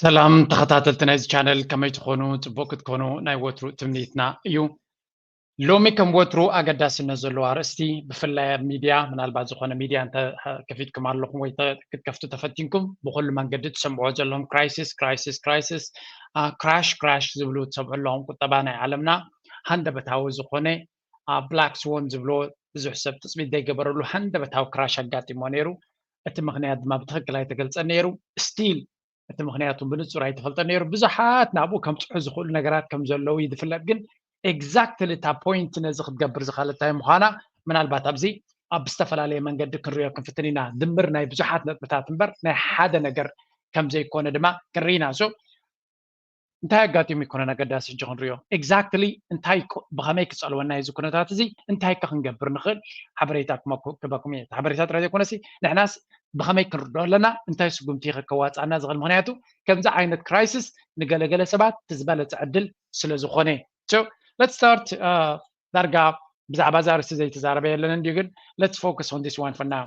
ሰላም ተኸታተልቲ ናይዚ ቻነል፣ ከመይ ትኾኑ? ጽቡቕ ክትኮኑ ናይ ወትሩ ትምኒትና እዩ። ሎሚ ከም ወትሩ ኣገዳስነት ዘለዎ ኣርእስቲ፣ ብፍላይ ኣብ ሚድያ፣ ምናልባት ዝኾነ ሚድያ እንተ ከፊትኩም ኣለኹም ወይ ተ-፣ ክትከፍቱ ተፈቲንኩም፣ ብኹሉ መንገዲ ትሰምዕዎ ዘለኹም crisis crisis crisis፣ አ፣ crash crash ዝብሉ ትሰምዑ ኣለኹም። ቁጠባ ናይ ዓለምና ሃንደበታዊ ዝኾነ፣ አ፣ black swan ዝብሎ፣ ብዙሕ ሰብ ትጽቢት ዘይገበረሉ ሃንደበታዊ ክራሽ ኣጋጢሞ ነይሩ። እቲ ምኽንያት ድማ ብትኽክል ኣይተገልጸን ነይሩ። ስቲል እቲ ምኽንያቱ ብንጹር ኣይተፈልጠን ነይሩ። ብዙሓት ናብኡ ከምጽሑ ዝኽእሉ ነገራት ከም ዘለዉ እዩ ዝፍለጥ፣ ግን ኤግዛክትሊ እታ ፖይንት ነዚ ክትገብር ዝኸለታይ ምዃና ምናልባት ኣብዚ ኣብ ዝተፈላለየ መንገዲ ክንሪኦ ክንፍትን ኢና። ድምር ናይ ብዙሓት ነጥብታት እምበር ናይ ሓደ ነገር ከም ዘይኮነ ድማ ክንርኢ ኢና። So እንታይ ኣጋጢሙ ይኮነን ኣገዳሲ ሕጂ ክንሪኦ። ኤግዛክትሊ እንታይ ኮ-፣ ብኸመይ ክጸልወና እዩ እዚ ኩነታት እዚ፣ እንታይ ከ ክንገብር ንኽእል ሓበሬታ ክመኩ-፣ ክበኩም እየ። ሓበሬታ ጥራይ ዘይኮነሲ ንሕናስ ብኸመይ ክንርድኦ ኣለና፣ እንታይ ስጉምቲ ከ ከዋጻና ዝኽእል። ምኽንያቱ ከምዚ ዓይነት ክራይሲስ ንገለገለ ሰባት እቲ ዝበለጸ ዕድል ስለ ዝኾነ። So let's start፣ እ፣ ዳርጋ ብዛዕባ እዛ ኣርእስቲ ዘይተዛረበ የለን እንድዩ፣ ግን let's focus on this one for now.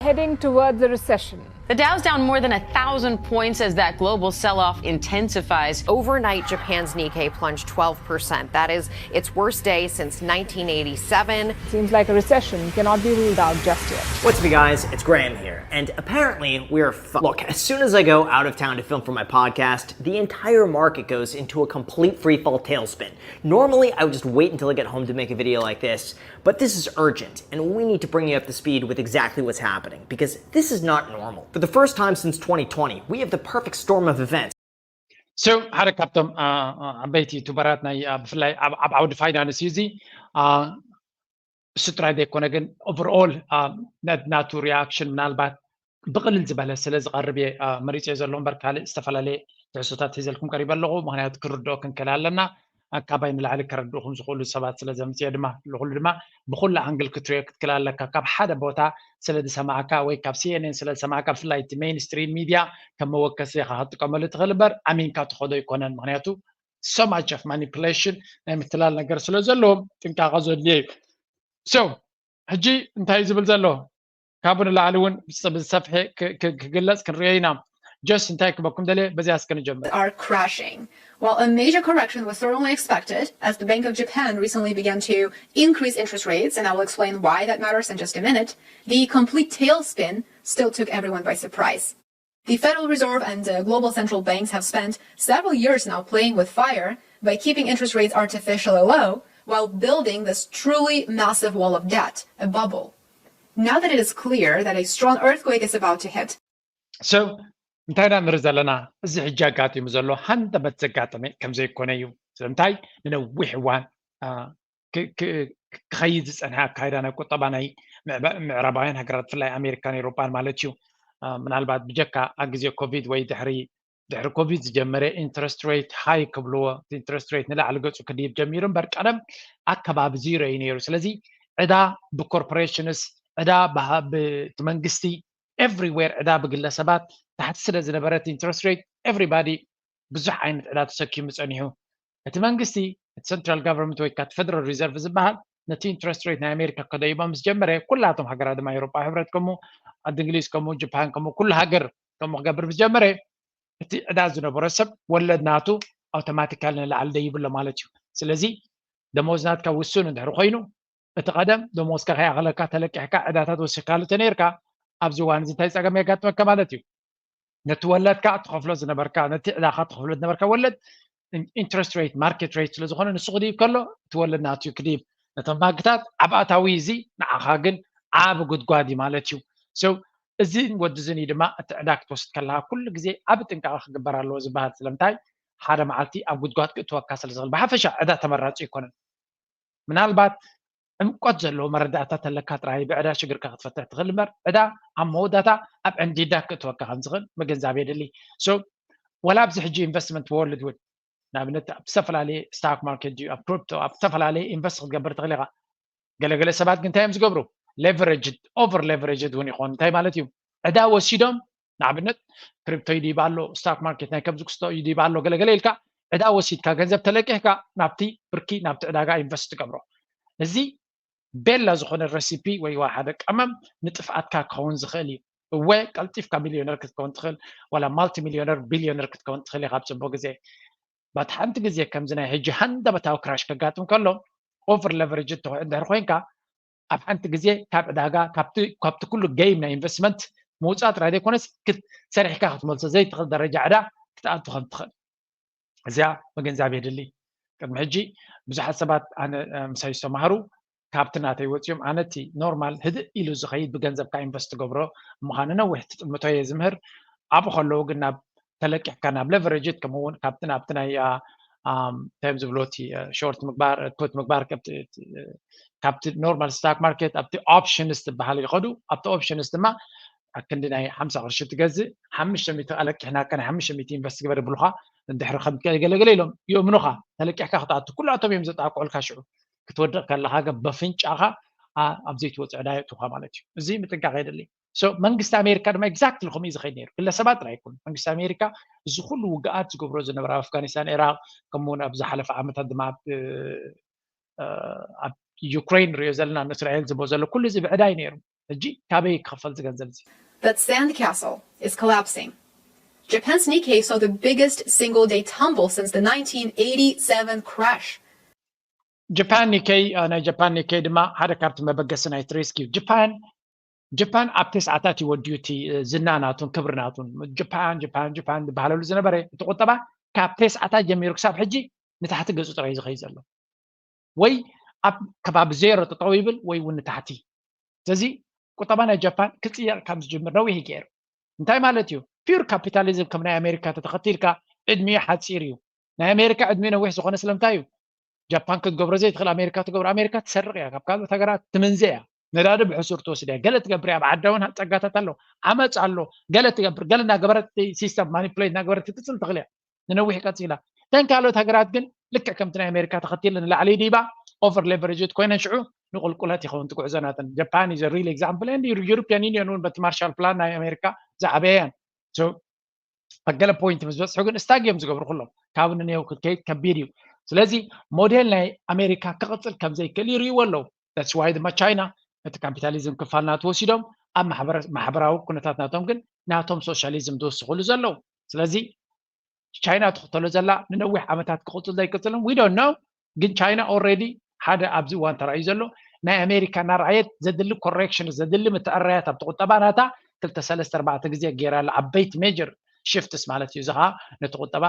Heading towards a recession. The Dow's down more than a thousand points as that global sell off intensifies. Overnight, Japan's Nikkei plunged twelve percent. That is its worst day since nineteen eighty-seven. Seems like a recession cannot be ruled out just yet. What's up, you guys? It's Graham here, and apparently we're fu- look. As soon as I go out of town to film for my podcast, the entire market goes into a complete free fall tailspin. Normally, I would just wait until I get home to make a video like this, but this is urgent, and we need to bring you up to speed with exactly what's happening, because this is not normal. For the first time since twenty twenty, we have the perfect storm of events. So ሓደ ካብቶም፣ አ፣ አ፣ ዓበይቲ ዩቱበራት ናይ፣ አ፣ ብፍላይ ኣብ፣ ኣብ ዓውዲ ፋይናንስ እዩ እዚ፣ አ፣ እሱ ጥራይ ዘይኮነ ግን ኦቨርኦል፣ አ፣ ና-፣ ናቱ ሪያክሽን ምናልባት ብቕልል ዝበለ ስለ ዝቐርብ እየ፣ አ፣ መሪጸ ዘሎ እምበር ካልእ ዝተፈላለየ ትሕዝቶታት ሒዘልኩም ቀሪበ ኣለኹ። ምኽንያቱ ክንርድኦ ክንክእል ኣለና። አ፣ ካባይ ንላዕሊ ከረድኡኹም ዝኽእሉ ሰባት ስለ ዘምጽኦ ድማ፣ ልኹሉ ድማ ብኹሉ ኣንግል ክትሪኦ ክትክእል ኣለካ። ካብ ሓደ ቦታ ስለ ዝሰማዕካ ወይ ካብ ሲ ኤን ኤን ስለ ዝሰማዕካ፣ ብፍላይ እቲ ሜይንስትሪም ሚድያ ከም መወከሲ ኢኻ ክትጥቀመሉ ትኽእል እምበር ኣሚንካ ትኸዶ ኣይኮነን። ምኽንያቱ so much of manipulation፣ ናይ ምትላል ነገር ስለ ዘለዎ ጥንቃቐ ዘድልዮ እዩ። So ሕጂ እንታይ እዩ ዝብል ዘሎ? ካብኡ ንላዕሊ እውን ብስ-፣ ብዝሰፍሐ ክ-፣ ክ-፣ ክግለጽ ክንሪኦ ኢና። ጀስት እንታይ ክበኩም ደልየ በዚያ እስከ ንጀምር። Are crashing. While a major correction was certainly expected, as the Bank of Japan recently began to increase interest rates, and I will explain why that matters in just a minute, the complete tailspin still took everyone by surprise. The Federal Reserve and, uh, global central banks have spent several years now playing with fire by keeping interest rates artificially low while building this truly massive wall of debt, a bubble. Now that it is clear that a strong earthquake is about to hit, So እንታይ ኢና ንርኢ ዘለና? እዚ ሕጂ ኣጋጢሙ ዘሎ ሃንደበት ዘጋጠመ ከም ዘይኮነ እዩ። ስለምንታይ? ንነዊሕ እዋን፣ አ፣ ክ-፣ ክ-፣ ክኸይድ ዝጸንሐ ኣካይዳ ናይ ቁጠባ ናይ ምዕባ-፣ ምዕራባውያን ሃገራት፣ ብፍላይ ኣሜሪካን ኤውሮጳን ማለት እዩ። አ፣ ምናልባት ብጀካ ኣብ ግዜ ኮቪድ ወይ ድሕሪ፣ ድሕሪ ኮቪድ ዝጀመረ ኢንትረስት ሬት ሃይ ክብልዎ፣ ኢንትረስት ሬት ንላዕሊ ገጹ ክድይብ ጀሚሩ እምበር፣ ቀደም ኣከባቢ ዚሮ እዩ ነይሩ። ስለዚ ዕዳ ብኮርፖሬሽንስ፣ ዕዳ ብሃ-፣ ብቲ መንግስቲ፣ ኤቭሪዌር ዕዳ ብግለሰባት ታሕቲ ስለ ዝነበረ፣ ኢንትረስት ሬት ኤቭሪባዲ ብዙሕ ዓይነት ዕዳ ተሰኪሙ ጸኒሑ። እቲ መንግስቲ፣ እቲ ሰንትራል ጋቨርንመንት ወይ ከዓ እቲ ፌደራል ሪዘርቭ ዝበሃል፣ ነቲ ኢንትረስት ሬት ናይ ኣሜሪካ ከደይቦ ምስ ጀመረ፣ ኩላቶም ሃገራት ድማ፣ ኤውሮጳ ሕብረት ከምኡ፣ ዓዲ እንግሊዝ ከምኡ፣ ጃፓን ከምኡ፣ ኩሉ ሃገር ከምኡ ክገብር ምስ ጀመረ፣ እቲ ዕዳ ዝነበሮ ሰብ ወለድ ናቱ ኣውቶማቲካሊ ንላዕሊ ደይብሎ ማለት እዩ። ስለዚ ደሞዝ ናትካ ውሱን እንድሕር ኮይኑ፣ እቲ ቀደም ደሞዝካ ከይኣኸለካ ተለቂሕካ ዕዳታት ወሲኽካሉ ተነይርካ፣ ኣብዚ እዋን እዚ እንታይ ጸገም የጋጥመካ ማለት እዩ? ነቲ ወለድካ ትኸፍሎ ዝነበርካ፣ ነቲ ዕዳኻ ትኸፍሎ ዝነበርካ ወለድ ኢን-፣ ኢንትረስት ሬት፣ ማርኬት ሬት ስለ ዝኾነ፣ ንሱ ክድይብ ከሎ፣ እቲ ወለድ ናቱ እዩ ክድይብ። ነቶም ባንክታት ዓብ ኣታዊ እዚ ንዓኻ ግን ዓብ ጉድጓድ እዩ ማለት እዩ። So፣ እዚን ወዲ እዝን እዩ ድማ እቲ ዕዳ ክትወስድ ከለኻ ኩሉ ግዜ ዓብ ጥንቃቐ ክግበር ኣለዎ ዝበሃል። ስለምንታይ? ሓደ መዓልቲ ኣብ ጉድጓድ ክእትወካ ስለ ዝኽእል። ብሓፈሻ ዕዳ ተመራጺ ኣይኮነን። ምናልባት ዕምቆት ዘለዎ መረዳእታ ተለካ ጥራይ ብዕዳ ሽግርካ ክትፈትሕ ትኽእል እምበር፣ ዕዳ ኣብ መወዳእታ ኣብ ዕንዲዳ ክእትወካ ከም ዝኽእል ምግንዛብ የድሊ። So፣ ወላ ኣብዚ ሕጂ ኢንቨስትመንት ወርልድ እውን፣ ንኣብነት ኣብ ዝተፈላለየ ስታክ ማርኬት ድዩ፣ ኣብ ክሪፕቶ፣ ኣብ ዝተፈላለየ ኢንቨስት ክትገብር ትኽእል ኢኻ። ገለገለ ሰባት ግን እንታይ እዮም ዝገብሩ? ሌቨሬጅድ፣ ኦቨር ሌቨሬጅድ እውን ይኾን። እንታይ ማለት እዩ? ዕዳ ወሲዶም፣ ንኣብነት ክሪፕቶ ይድይብ ኣሎ፣ ስታክ ማርኬት ናይ ከምዚ ክስቶ ይድይብ ኣሎ፣ ገለገለ ኢልካ ዕዳ ወሲድካ፣ ገንዘብ ተለቂሕካ፣ ናብቲ ብርኪ፣ ናብቲ ዕዳጋ ኢንቨስት ትገብሮ። እዚ ቤላ ዝኾነ ረሲፒ ወይ ዋ-፣ ሓደ ቀመም ንጥፍኣትካ ክኸውን ዝኽእል እዩ። እወ ቀልጢፍካ ሚልዮነር ክትከውን ትኽእል፣ ዋላ ማልቲ ሚልዮነር ቢልዮነር ክትከውን ትኽእል ኢኻ ኣብ ፅቡቅ ግዜ። ባት ሓንቲ ግዜ ከምዚ ናይ ሕጂ ሃንደበታዊ ክራሽ ከጋጥም ከሎ ኦቨር ለቨሬጅ እንድሕር ኮይንካ ኣብ ሓንቲ ግዜ ካብ ዕዳጋ ካብቲ ኩሉ ጌም ናይ ኢንቨስትመንት ምውፃእ ጥራይ ዘይኮነስ ሰሪሕካ ክትመልሶ ዘይትኽእል ደረጃ ዕዳ ክትኣቱ ከም ትኽእል። እዚኣ ምግንዛብ የድሊ። ቅድሚ ሕጂ ብዙሓት ሰባት ኣነ ምሳይ ዝተማሃሩ ካብቲ ናተይ ወፂኦም ኣነ እቲ ኖርማል ህድእ ኢሉ ዝኸይድ ብገንዘብካ ኢንቨስት ትገብሮ ምዃኑ ነዊሕ ትጥምቶ እየ ዝምህር። ኣብኡ ከለዉ ግን ናብ ተለቂሕካ ናብ ለቨሬጅት ከምኡውን ካብቲ ናብቲ ናይ እንታይ ዝብሎ እቲ ሾርት ምግባር ፑት ምግባር ካብቲ ኖርማል ስታክ ማርኬት ኣብቲ ኦፕሽንስ ትበሃል ይኸዱ። ኣብቲ ኦፕሽንስ ድማ ኣብ ክንዲ ናይ ሓምሳ ቅርሺ ትገዝእ ሓሙሽተ ሚእቲ ኣለቂሕናካ ናይ ሓሙሽተ ሚእቲ ኢንቨስት ግበር ይብሉኻ። እንድሕሪ ከም ገለገለ ኢሎም ይእምኑኻ። ተለቂሕካ ክትኣቱ ኩላቶም እዮም ዘጣቅዑልካ። ሽዑ ክትወድቕ ከለኻ ግን በፍንጫኻ ኣብ ዘይትወፅእ ዕዳ የእቱኻ ማለት እዩ። እዚ ምጥንቃቕ የድሊ። መንግስቲ ኣሜሪካ ድማ ኤግዛክትሊ ከምኡ እዩ ዝኸይድ ነይሩ። ግለሰባት ጥራይ ኣይኮኑ። መንግስቲ ኣሜሪካ እዚ ኩሉ ውግኣት ዝገብሮ ዝነበረ ኣብ ኣፍጋኒስታን፣ ኢራቅ፣ ከምኡውን ኣብ ዝሓለፈ ዓመታት ድማ ኣብ ዩክሬን ንሪኦ ዘለና ንእስራኤል ዝቦ ዘሎ ኩሉ እዚ ብዕዳይ ነይሩ። ሕጂ ካበይ ክኸፈል ዝገንዘብ እዚ? That sand castle is collapsing. Japan's Nikkei saw the biggest single day tumble since the nineteen eighty-seven crash. ጃፓን ኒኬይ ናይ ጃፓን ኒኬይ ድማ ሓደ ካብቲ መበገሲ ናይ ትሬስኪ ጃፓን ጃፓን ኣብቲ ሰዓታት ይወድዩ እቲ ዝና ናቱን ክብሪ ናቱን ጃፓን ጃፓን ጃፓን ዝበሃለሉ ዝነበረ እቲ ቁጠባ ካብ ተስዓታት ጀሚሩ ክሳብ ሕጂ ንታሕቲ ገፁ ጥራይ ዝኸይ ዘሎ ወይ ኣብ ከባቢ ዜሮ ጠጠው ይብል ወይ እውን ንታሕቲ። ስለዚ ቁጠባ ናይ ጃፓን ክፅየቕ ካብ ዝጅምር ነዊሕ ይገይሩ። እንታይ ማለት እዩ? ፒር ካፒታሊዝም ከም ናይ ኣሜሪካ ተተኸቲልካ ዕድሚኡ ሓፂር እዩ። ናይ ኣሜሪካ ዕድሚኡ ነዊሕ ዝኾነ ስለምንታይ እዩ? ጃፓን ክትገብሮ ዘይትኽእል ኣሜሪካ ትገብሮ። ኣሜሪካ ትሰርቕ እያ፣ ካብ ካልኦት ሃገራት ትምንዘ እያ። ነዳዲ ብሕሱር ትወስድ እያ። ገለ ትገብር እያ፣ ኣብ ዓዳ እውን ጸጋታት ኣሎ፣ ዓመፅ ኣሎ። ገለ ትገብር፣ ገለ እናገበረት ሲስተም ማኒፕሌት እናገበረት ክትቅፅል ትኽእል እያ። ንነዊሕ ቀፂላ። ተን ካልኦት ሃገራት ግን ልክዕ ከምቲ ናይ ኣሜሪካ ተኸቲለ ንላዕሊ ዲባ ኦቨር ሌቨሬጅድ ኮይነን ሽዑ ንቁልቁለት ይኸውን ትጉዕዞ ናተን። ጃፓን is a real example and European Union እውን በቲ ማርሻል ፕላን ናይ ኣሜሪካ ዝዓበየ እየን። ኣብ ገለ ፖይንት ምስ በፅሑ ግን ስታግ እዮም ዝገብሩ ኩሎም። ካብ ንኔው ክትከይድ ከቢድ እዩ። ስለዚ ሞዴል ናይ ኣሜሪካ ክቕፅል ከም ዘይክእል ይርእይዎ ኣለዉ። That's why ድማ ቻይና እቲ ካፒታሊዝም ክፋልና ተወሲዶም ኣብ ማሕበራዊ ኩነታት ናቶም ግን ናቶም ሶሻሊዝም ዝወስኹሉ ዘለዉ። ስለዚ ቻይና ትኽተሎ ዘላ ንነዊሕ ዓመታት ክቕፅል ዘይቅፅልን we don't know። ግን ቻይና already ሓደ ኣብዚ እዋን ተራእዩ ዘሎ ናይ ኣሜሪካ እናረኣየት ዘድሊ ኮሬክሽን ዘድሊ ምትዕራያት ኣብቲ ቁጠባ ናታ ክልተ ሰለስተ ኣርባዕተ ግዜ ገይራ ኣላ። ዓበይቲ ሜጀር ሽፍትስ ማለት እዩ። እዚ ከዓ ነቲ ቁጠባ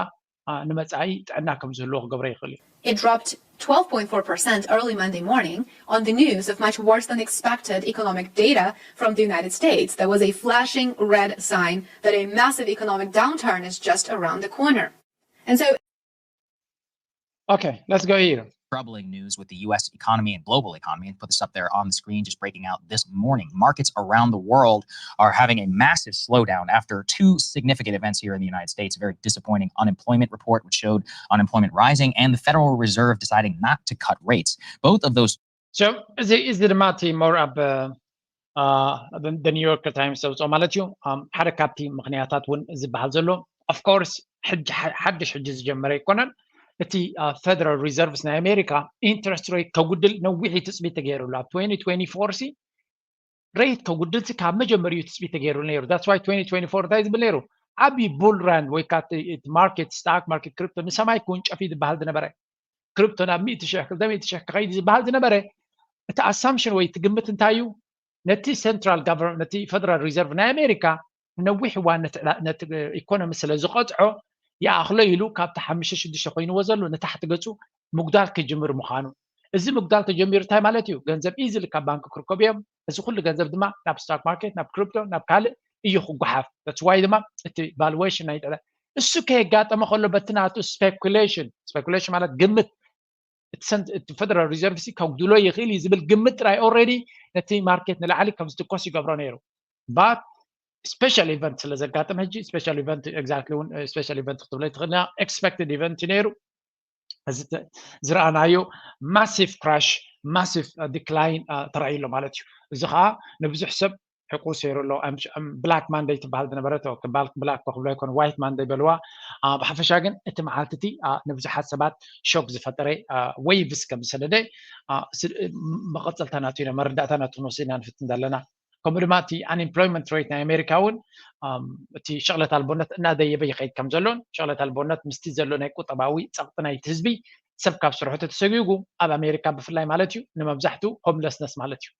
ንመፃኢ ጥዕና ከም ዝህልዎ ክገብሮ ይኽእል እዩ። It dropped twelve point four percent early Monday morning on the news of much worse than expected economic data from the United States that was a flashing red sign that a massive economic downturn is just around the corner. And so Okay, let's go here. Troubling news with the U S economy and global economy, and put this up there on the screen, just breaking out this morning. Markets around the world are having a massive slowdown after two significant events here in the United States. A very disappointing unemployment report, which showed unemployment rising, and the Federal Reserve deciding not to cut rates. Both of those. So እዚ እዚ ድማ እቲ more ኣብ the New York Times ዘውፅኦ ማለት እዩ። ሓደ ካብቲ ምክንያታት እውን ዝበሃል ዘሎ of course ሓድሽ ሕጂ ዝጀመረ ኣይኮነን። እቲ ፌደራል ሪዘርቭስ ናይ ኣሜሪካ ኢንትረስት ሬት ከጉድል ነዊሕ ትፅቢት ተገይሩሉ ኣብ twenty twenty-four ሲ ሬት ከጉድል ካብ መጀመሪኡ ትፅቢት ተገይሩሉ ነይሩ። That's why twenty twenty-four እንታይ ዝብል ነይሩ? ዓብዪ ቡል ራን ወይ ካ ማርኬት ስታክ ማርኬት ክሪፕቶ ንሰማይ ክውንጨፍ እዩ ዝበሃል ዝነበረ። ክሪፕቶ ናብ ሚእቲ ሽሕ ክልተ ሚእቲ ሽሕ ክኸይድ ዝበሃል ዝነበረ እቲ ኣሳምሽን ወይ እቲ ግምት እንታይ እዩ? ነቲ ሴንትራል ጋቨርንመንት ነቲ ፌደራል ሪዘርቭ ናይ ኣሜሪካ ንነዊሕ እዋን ነቲ ኢኮኖሚ ስለ ዝቐፅዖ ይኣኽሎ ኢሉ ካብቲ ሓሙሽተ ሽዱሽተ ኮይንዎ ዘሎ ንታሕቲ ገፁ ምጉዳል ክጅምር ምዃኑ። እዚ ምጉዳል ተጀሚሩ እንታይ ማለት እዩ? ገንዘብ ኢዝሊ ካብ ባንክ ክርከቡ እዮም። እዚ ኩሉ ገንዘብ ድማ ናብ ስታክ ማርኬት ናብ ክሪፕቶ ናብ ካልእ እዩ ክጓሓፍ። That's why ድማ እቲ ቫሉዌሽን ናይ ጥረ እሱ ከየጋጠመ ከሎ በቲ ናቱ ስፔኩሌሽን ስፔኩሌሽን ማለት ግምት እቲ ፌደራል ሪዘርቭ ሲ ከጉድሎ ይኽእል እዩ ዝብል ግምት ጥራይ already ነቲ ማርኬት ንላዕሊ ከም ዝትኮስ ይገብሮ ነይሩ። But special event ስለ ዘጋጠመ ሕጂ special event exactly እውን special event ክትብሎ ትኽእል expected event እዩ ነይሩ። እዚ ዝረኣናዮ massive crash massive decline ተራእዩ ኣሎ ማለት እዩ። እዚ ከዓ ንብዙሕ ሰብ ሕቁስ ይሩ ኣሎ። ብላክ ማንደይ ትበሃል ዝነበረት ብላክ ክብሎ ኣይኮነ ዋይት ማንደይ በልዋ። ብሓፈሻ ግን እቲ መዓልቲ እቲ ንብዙሓት ሰባት ሾክ ዝፈጠረ ዌቭስ ከም ዝሰደደ መቐፀልታ ናቱ ኢና መረዳእታ ናቱ ክንወስድ ኢና ንፍትን ዘለና። ከምኡ ድማ እቲ unemployment rate ናይ ኣሜሪካ እውን እቲ ሸቕለት ኣልቦነት እናደየበ ይኸይድ ከም ዘሎን ሸቕለት ኣልቦነት ምስቲ ዘሎ ናይ ቁጠባዊ ጸቕጢ ናይቲ ህዝቢ ሰብ ካብ ስርሑ ተተሰጊጉ ኣብ ኣሜሪካ ብፍላይ ማለት እዩ ንመብዛሕቱ homelessness ማለት እዩ።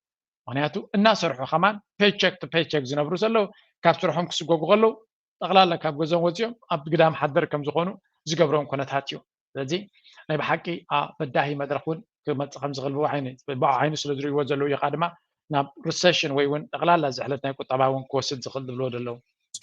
ምክንያቱ እናሰርሑ ከማን paycheck to paycheck ዝነብሩ ዘለዉ ካብ ስርሖም ክስጎጉ ከለዉ ጠቕላላ ካብ ገዞም ወፂኦም ኣብ ግዳም ሓደር ከም ዝኾኑ ዝገብሮም ኩነታት እዩ። ስለዚ ናይ ብሓቂ በዳሂ መድረክ እውን ክመፅእ ከም ዝኽእል ብዓይኑ ስለ ዝርእይዎ ዘለዉ እዩ ከዓ ድማ ናብ recession ወይ እውን ጠቕላላ ዝሕለት ናይ ቁጠባ እውን ክወስድ ዝኽእል ዝብልዎ ዘለዉ።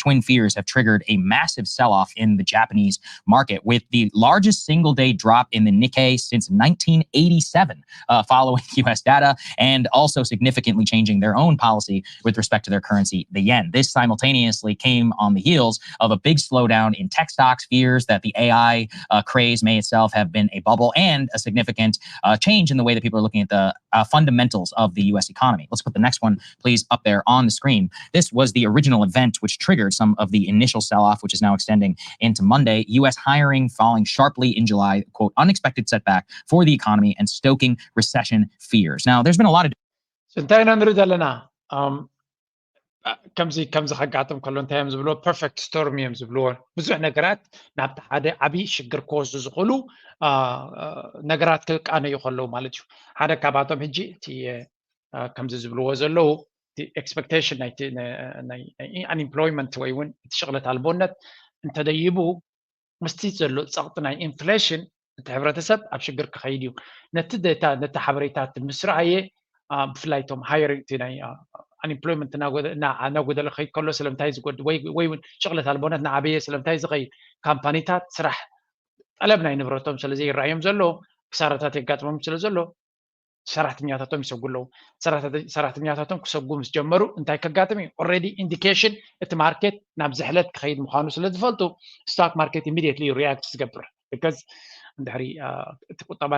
Twin fears have triggered a massive sell off in the Japanese market, with the largest single day drop in the Nikkei since nineteen eighty-seven, uh, following U S data, and also significantly changing their own policy with respect to their currency, the yen. This simultaneously came on the heels of a big slowdown in tech stocks, fears that the A I uh, craze may itself have been a bubble, and a significant uh, change in the way that people are looking at the uh, fundamentals of the U S economy. Let's put the next one, please, up there on the screen. This was the original event which triggered some of the initial sell off, which is now extending into Monday. U S hiring falling sharply in July, quote, unexpected setback for the economy and stoking recession fears. Now, there's been a lot of እንታይ ኢና ንርኢ ዘለና? ከምዚ ከምዚ ከጋጥም ከሎ እንታይ እዮም ዝብልዎ? Perfect storm እዮም ዝብልዎ። ብዙሕ ነገራት ናብቲ ሓደ ዓብዪ ሽግር ክወስዱ ዝኽእሉ ነገራት ክቃነዩ ከለዉ ማለት እዩ። ሓደ ካብኣቶም ሕጂ እቲ ከምዚ ዝብልዎ ዘለዉ expectation ናይ unemployment ወይ እውን እቲ ሽቕለት ኣልቦነት እንተደይቡ ምስቲ ዘሎ ፀቕጢ ናይ inflation እቲ ሕብረተሰብ ኣብ ሽግር ክኸይድ እዩ። ነቲ ዴታ ነቲ ሓበሬታ ምስ ረኣየ ብፍላይ ቶም hiring ናይ unemployment እናጎደለ ክኸይድ ከሎ ስለምንታይ ዝጎድ ወይ እውን ሽቕለት ኣልቦነት እናዓበየ ስለምንታይ ዝኸይድ? ካምፓኒታት ስራሕ ጠለብ ናይ ንብረቶም ስለዘይረኣዮም ዘሎ ክሳራታት የጋጥሞም ስለ ዘሎ ሰራሕተኛታቶም ይሰጉ ኣለዉ። ሰራሕተኛታቶም ክሰጉ ምስ ጀመሩ እንታይ ከጋጥም እዩ? Already indication እቲ ማርኬት ናብ ዝሕለት ክኸይድ ምዃኑ ስለ ዝፈልጡ stock market immediately react ዝገብር because እንድሕሪ እቲ ቁጠባ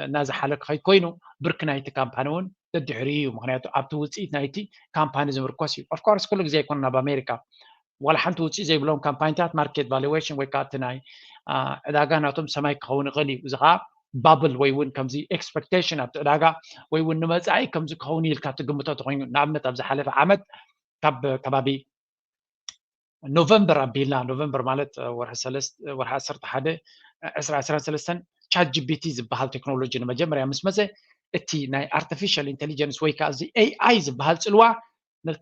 እናዝሓለ ክኸይድ ኮይኑ ብርኪ ናይቲ ካምፓኒ እውን ደድሕሪ እዩ። ምክንያቱ ኣብቲ ውፅኢት ናይቲ ካምፓኒ ዝምርኮስ እዩ። Of course ኩሉ ግዜ ኣይኮነን ኣብ ኣሜሪካ ዋላ ሓንቲ ውፅኢት ዘይብሎም ካምፓኒታት market valuation ወይ ከዓ እቲ ናይ ዕዳጋ ናቶም ሰማይ ክኸውን ይኽእል እዩ። እዚ ከዓ bubble ወይ እውን ከምዚ expectation ኣብቲ ዕዳጋ ወይ እውን ንመፃኢ ከምዚ ክኸውን ኢልካ ትግምቶ ተኮይኑ ንኣብነት ኣብ ዝሓለፈ ዓመት ካብ ከባቢ ኖቨምበር ኣቢልና ኖቨምበር ማለት ወርሒ ዓሰርተ ሓደ ዕስራ ዕስራን ሰለስተን ChatGPT ዝበሃል ቴክኖሎጂ ንመጀመርያ ምስ መፀ እቲ ናይ artificial intelligence ወይ ከዓ እዚ A I ዝበሃል ፅልዋ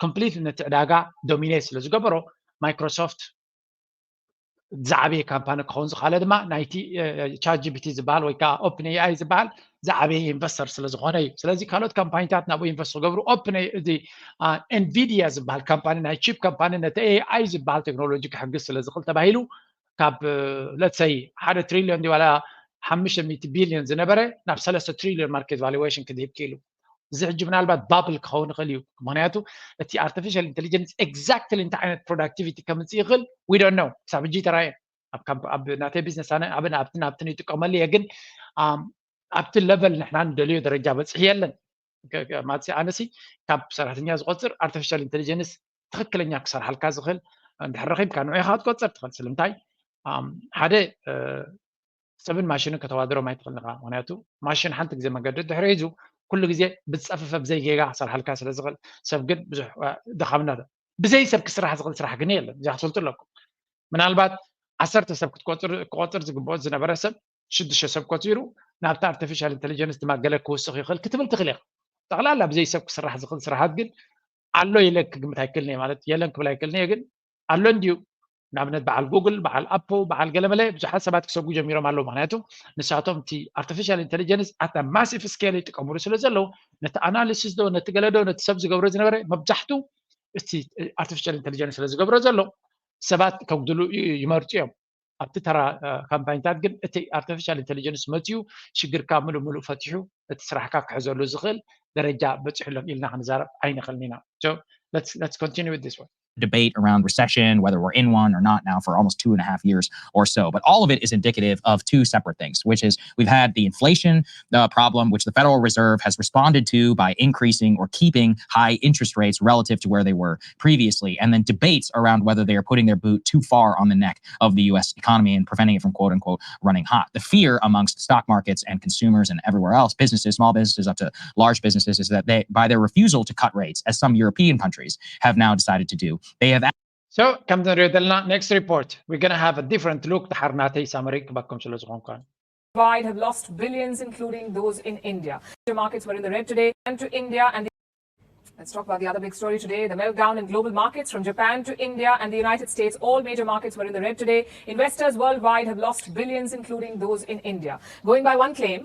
complete ነቲ ዕዳጋ dominate ስለ ዝገበሮ Microsoft ዝዓበየ ካምፓኒ ክኸውን ዝካለ ድማ ናይቲ ChatGPT ዝበሃል ወይ ከዓ OpenAI ዝበሃል ዝዓበየ ኢንቨስተር ስለ ዝኾነ እዩ። ስለዚ ካልኦት ካምፓኒታት ናብኡ ኢንቨስት ክገብሩ OpenAI Nvidia ዝበሃል ካምፓኒ ናይ chip ካምፓኒ ነቲ A I ዝበሃል ቴክኖሎጂ ክሕግዝ ስለ ዝኽእል ተባሂሉ ካብ let's say ሓደ ትሪልዮን ድዩ ዋላ ሓሙሽተ ሚእቲ ቢልዮን ዝነበረ ናብ ሰለስተ ትሪልዮን market valuation ክድህብ ክኢሉ። እዚ ሕጂ ምናልባት bubble ክኸውን ይኽእል እዩ። ምክንያቱ እቲ artificial intelligence exactly እንታይ ዓይነት productivity ከምፅእ ይኽእል we don't know ክሳብ ሕጂ ይተራየ። ኣብ ናተይ ቢዝነስ ኣነ ኣብን ኣብትን ኣብትን ይጥቀመሉ እየ፣ ግን ኣብቲ level ንሕና ንደልዮ ደረጃ በፅሒ የለን። ማለት ኣነሲ ካብ ሰራሕተኛ ዝቆፅር artificial intelligence ትኽክለኛ ክሰርሓልካ ዝኽእል እንድሕር ረኺብካ ንዑ ኢኻ ክትቆፅር ትኽእል። ስለምንታይ ሓደ ሰብን ማሽንን ከተዋድሮም ኣይትኽእልን ኢኻ። ምክንያቱ ማሽን ሓንቲ ግዜ መገዲ ድሕሪ ሒዙ ኩሉ ግዜ ብዝፀፈፈ ብዘይ ጌጋ ክሰርሓልካ ስለ ዝኽእል ሰብ ግን ብዙሕ ድኻምና ብዘይ ሰብ ክስራሕ ዝኽእል ስራሕ ግን የለን። እዚኣ ክትፈልጡ ኣለኩም። ምናልባት ዓሰርተ ሰብ ክትቆፅር ክቆፅር ዝግብኦ ዝነበረ ሰብ ሽዱሽተ ሰብ ቆፂሩ ናብቲ artificial intelligence ድማ ገለ ክውስኽ ይኽእል ክትብል ትኽእል ኢኻ። ጠቕላላ ብዘይ ሰብ ክስራሕ ዝኽእል ስራሓት ግን ኣሎ ኢለ ክግምት ኣይክእልን እየ። ማለት የለን ክብል ኣይክእልን እየ፣ ግን ኣሎ እንድዩ። ንኣብነት በዓል ጉግል፣ በዓል ኣፕል፣ በዓል ገለመለ ብዙሓት ሰባት ክሰጉ ጀሚሮም ኣለዉ። ምክንያቱ ንሳቶም እቲ artificial intelligence at massive scale ይጥቀምሉ ስለ ዘለዉ ነቲ analysis ዶ ነቲ ገለ ዶ ነቲ ሰብ ዝገብሮ ዝነበረ መብዛሕቱ እቲ artificial intelligence ስለ ዝገብሮ ዘሎ ሰባት ከጉድሉ ይመርፁ እዮም። ኣብቲ ተራ ካምፓኒታት ግን እቲ artificial intelligence መፅኡ ሽግርካ ምሉእ ምሉእ ፈቲሑ እቲ ስራሕካ ክሕዘሉ ዝኽእል ደረጃ በፂሑ ኣሎ ኢልና ክንዛረብ ኣይንኽእልን ኢና። So let's continue with this one. debate around recession, whether we're in one or not now for almost two and a half years or so. But all of it is indicative of two separate things, which is we've had the inflation uh, problem, which the Federal Reserve has responded to by increasing or keeping high interest rates relative to where they were previously, and then debates around whether they are putting their boot too far on the neck of the U S economy and preventing it from, quote unquote, running hot. The fear amongst stock markets and consumers and everywhere else, businesses, small businesses up to large businesses, is that they, by their refusal to cut rates, as some European countries have now decided to do, they have So ከምቲ ንሪኦ ዘለና next report, we're gonna have a different look. ድሓር ናተይ summary ክበኩም ስለ ዝኾንኩ Wide have lost billions, including those in India. Major markets were in the red today, and to India and the Let's talk about the other big story today, the meltdown in global markets. From Japan to India and the United States, all major markets were in the red today. Investors worldwide have lost billions, including those in India. Going by one claim,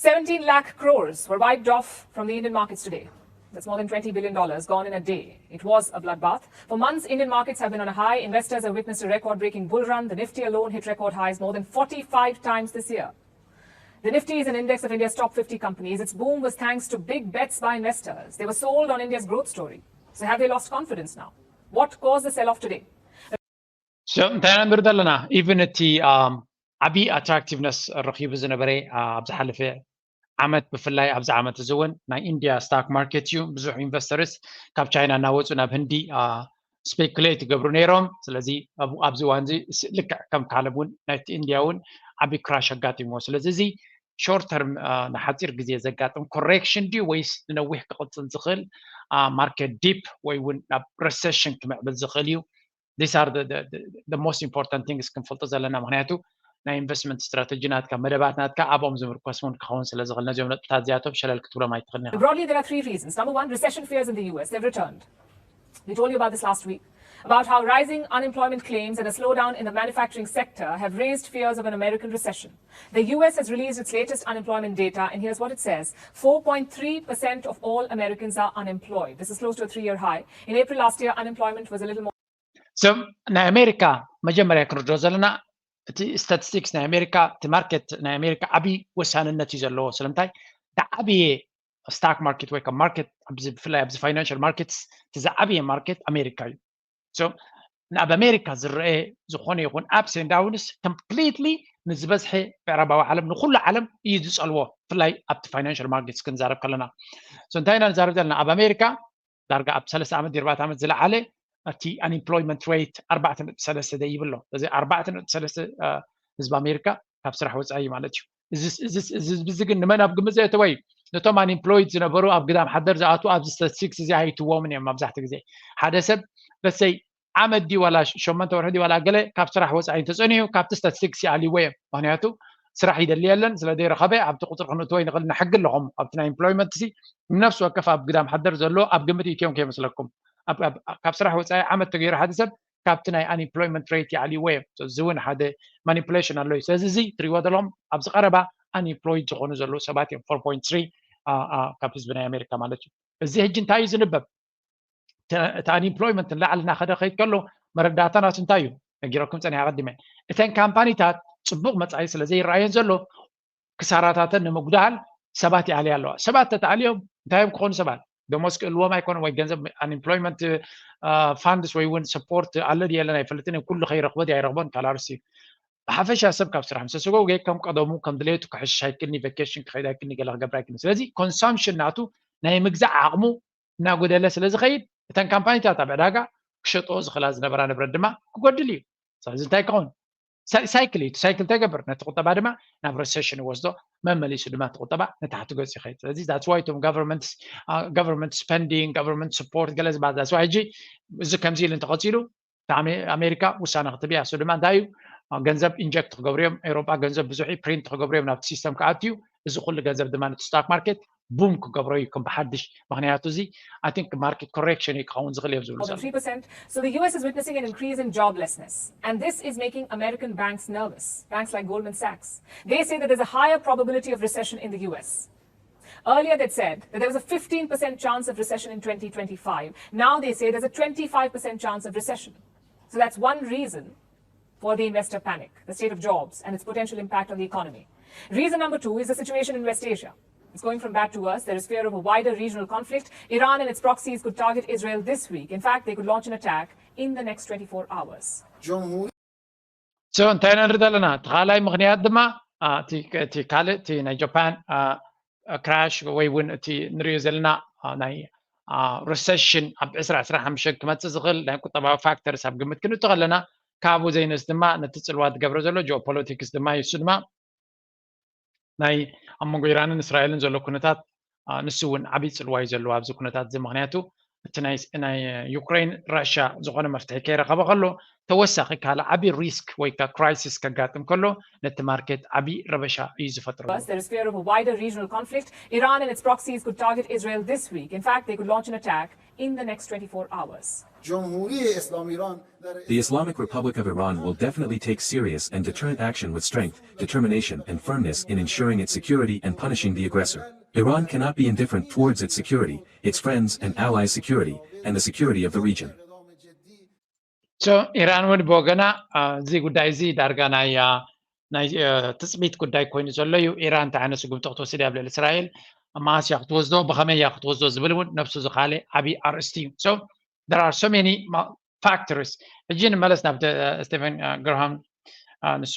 seventeen lakh crores were wiped off from the Indian markets today. That's more than twenty billion dollars gone in a day. It was a bloodbath. For months, Indian markets have been on a high. Investors have witnessed a record breaking bull run. The Nifty alone hit record highs more than forty-five times this year. The Nifty is an index of India's top fifty companies. Its boom was thanks to big bets by investors. They were sold on India's growth story. So, have they lost confidence now? What caused the sell off today? So እንታይ ኢና ንርኢ ዘለና? Even እቲ ዓብዪ attractiveness ረኺቡ ዝነበረ ኣብ ዝሓለፈ ዓመት፣ ብፍላይ ኣብዚ ዓመት እዚ እውን ናይ ኢንድያ stock market እዩ። ብዙሕ investors ካብ ቻይና እናወፁ ናብ ህንዲ speculate ይገብሩ ነይሮም። ስለዚ ኣብዚ እዋን እዚ ልክዕ ከም ካልብ እውን ናይቲ ኢንድያ እውን ዓብዪ crash ኣጋጢምዎ። ስለዚ እዚ short term ንሓፂር ግዜ ዘጋጥም correction ድዩ ወይስ ንነዊሕ ክቕፅል ዝኽእል market dip ወይ እውን ናብ recession ክምዕብል ዝኽእል እዩ? These are the most important things ክንፈልጦ ዘለና። ምክንያቱ ናይ investment strategy ናትካ፣ መደባት ናትካ ኣብኦም ዝምርኮስ እውን ክኸውን ስለ ዝኽእል ነዚኦም ነጥብታት እዚኣቶም ሸለል ክትብሎም ኣይትኽእልን ኢኻ። Broadly, there are three reasons. Number one, recession fears in the U S. They've returned. We told you about this last week, about how rising unemployment claims and a slowdown in the manufacturing sector have raised fears of an American recession. The U S has released its latest unemployment data, and here's what it says: four point three percent of all Americans are unemployed. This is close to a three year high. In April last year, unemployment was a little more. So ናይ ኣሜሪካ መጀመርያ ክንርድኦ ዘለና እቲ statistics ናይ ኣሜሪካ፣ እቲ market ናይ ኣሜሪካ ዓብዪ ወሳንነት እዩ ዘለዎ። ስለምንታይ? ዝዓበየ stock market ወይ ከዓ market፣ ብፍላይ ኣብዚ financial markets እቲ ዝዓበየ market ኣሜሪካ እዩ። So ኣብ ኣሜሪካ ዝረአ ዝኾነ ይኹን ups and downs completely ንዝበዝሐ ምዕራባዊ ዓለም፣ ንኩሉ ዓለም እዩ ዝፀልዎ። ብፍላይ ኣብቲ financial markets ክንዛረብ ከለና፣ so እንታይ ኢና ንዛረብ ዘለና? ኣብ ኣሜሪካ ዳርጋ ኣብ ሰለስተ ዓመት ኣርባዕተ ዓመት ዝለዓለ እቲ unemployment rate ኣርባዕተ ነጥቢ ሰለስተ ደይብሎ። እዚ ኣርባዕተ ነጥቢ ሰለስተ ህዝቢ ኣሜሪካ ካብ ስራሕ ወፃኢ ማለት እዩ። እዚ ግን ንመን ኣብ ግምት ዘእተወ እዩ? ነቶም unemployed ዝነበሩ፣ ኣብ ግዳም ሓደር ዝኣትዉ ኣብዚ statistics እዚ ኣይእትዎምን እዮም። መብዛሕትኡ ግዜ ሓደ ሰብ let's say ዓመት ድዩ ዋላ ሸሞንተ ወርሒ ድዩ ዋላ ገለ ካብ ስራሕ ወፃኢ እንተፀኒሑ ካብቲ statistics ይኣልይዎ እዮም። ምክንያቱ ስራሕ ይደሊ የለን፣ ስለ ዘይረኸበ ኣብቲ ቁፅሪ ክንእትዎ ይንኽእል። ሕጊ ኣለኹም ኣብቲ ናይ employment እዚ፣ ነፍሲ ወከፍ ኣብ ግዳም ሓደር ዘሎ ኣብ ግምት ይእትዮም ከይመስለኩም። ካብ ስራሕ ወፃኢ ዓመት ተገይሩ ሓደ ሰብ ካብቲ ናይ unemployment rate ይኣልይዎ እዮም። እዚ እውን ሓደ manipulation ኣሎ እዩ። ስለዚ እዚ ትሪእዎ ዘለኹም ኣብዚ ቀረባ unemployed ዝኾኑ ዘለዉ ሰባት እዮም፣ four point three ካብ ህዝቢ ናይ ኣሜሪካ ማለት እዩ። እዚ ሕጂ እንታይ እዩ ዝንበብ? እቲ unemployment ንላዕሊ እናኸደ ከይድ ከሎ መረዳእታ ናቱ እንታይ እዩ? ነጊረኩም ፀኒሐ ኣቐዲመ። እተን ካምፓኒታት ፅቡቕ መፃኢ ስለ ዘይረኣየን ዘሎ ክሳራታተን ንምጉዳል ሰባት ይኣልያ ኣለዋ። ሰባት ተተኣልዮም እንታይ እዮም ክኾኑ ሰባት? ደሞዝ ክእልዎም ኣይኮነን ወይ ገንዘብ unemployment funds ወይ እውን support ኣሎ ድዩ የለን ኣይፈልጥን። ኩሉ ከይረኽቦ ድዩ ኣይረኽቦን ካልኣርሲ። ብሓፈሻ ሰብ ካብ ስራሕ ምስ ተሰጎገ ከም ቀደሙ ከም ድሌቱ ክሕሽሽ ኣይክልኒ፣ vacation ክኸይድ ኣይክልኒ፣ ገለ ክገብር ኣይክልኒ። ስለዚ consumption ናቱ ናይ ምግዛእ ዓቕሙ እናጎደለ ስለ ዝኸይድ እተን ካምፓኒታት ኣብ ዕዳጋ ክሸጥኦ ዝኽእላ ዝነበራ ንብረት ድማ ክጎድል እዩ። ስለዚ እንታይ ክኸውን? ሳይክል እዩ። ሳይክል እንታይ ይገብር? ነቲ ቁጠባ ድማ ናብ recession ይወስዶ፣ መመሊሱ ድማ እቲ ቁጠባ ንታሕቲ ገፁ ይኸይድ። ስለዚ that's why እቶም government spending፣ government support ገለ ዝበሃል that's why ሕጂ እዚ ከምዚ ኢሉ እንተቐፂሉ ኣሜሪካ ውሳነ ክትህብ እያ። እሱ ድማ እንታይ እዩ? ገንዘብ inject ክገብሩ እዮም። ኤውሮጳ ገንዘብ ብዙሕ እዩ፣ print ክገብሩ እዮም ናብቲ system ክኣቱ እዩ። እዚ ኩሉ ገንዘብ ድማ ነቲ stock market boom ክገብሮ እዩ ከም ብሓድሽ። ምክንያቱ እዚ I think market correction እዩ ክኸውን ዝኽእል እዮም ዝብሉ More than three percent. So the U S is witnessing an increase in joblessness, and this is making American banks nervous, banks like Goldman Sachs. They say that there's a higher probability of recession in the U S. Earlier, they'd said that there was a fifteen percent chance of recession in twenty twenty-five. Now they say there's a twenty-five percent chance of recession. So that's one reason for the investor panic, the state of jobs and its potential impact on the economy. Reason number two is the situation in West Asia. It's going from bad to worse. There is fear of a wider regional conflict. Iran and its proxies could target Israel this week. In fact, they could launch an attack in the next twenty-four hours. So እንታይ ንርኢ ዘለና? እቲ ካልኣይ ምኽንያት ድማ እቲ ካልእ እቲ ናይ ጃፓን ክራሽ ወይ እውን እቲ ንሪኦ ዘለና ናይ ሪሰሽን ኣብ ዕስራ ዕስራ ሓሙሽተ ክመፅእ ዝኽእል ናይ ቁጠባዊ ፋክተርስ ኣብ ግምት ክንእቱ ከለና ካብኡ ዘይነስ ድማ ነቲ ፅልዋ ዝገብሮ ዘሎ ጂኦፖለቲክስ ድማ እዩ። እሱ ድማ ናይ ኣብ መንጎ ኢራንን እስራኤልን ዘሎ ኩነታት ንሱ እውን ዓብዪ ፅልዋ እዩ ዘለዎ ኣብዚ ኩነታት እዚ። ምክንያቱ እቲ ናይ ዩክሬን ራሽያ ዝኾነ መፍትሒ ከይረኸበ ከሎ ተወሳኺ ካልእ ዓብዪ ሪስክ ወይ ከዓ ክራይሲስ ከጋጥም ከሎ ነቲ ማርኬት ዓብዪ ረበሻ እዩ ዝፈጥረሉ። There is fear of a wider regional conflict. Iran and its proxies could target Israel this week. In fact, they could launch an attack in the next twenty-four hours. The Islamic Republic of Iran will definitely take serious and deterrent action with strength, determination, and firmness in ensuring its security and punishing the aggressor. Iran cannot be indifferent towards its security, its friends and allies' security, and the security of the region. So ኢራን እውን ብወገና እዚ ጉዳይ እዚ ዳርጋ ናይ ናይ ትፅቢት ጉዳይ ኮይኑ ዘሎ እዩ። ኢራን እንታይ ዓይነት ስጉምቲ ክትወስድ እያ ኣብ ልዕሊ እስራኤል፣ መዓስ እያ ክትወስዶ፣ ብኸመይ እያ ክትወስዶ ዝብል እውን ነብሱ ዝኻለ ዓብዪ ኣርእስቲ እዩ። So there are so many factors. ሕጂ ንመለስ ናብ ስቴፈን ግርሃም፣ ንሱ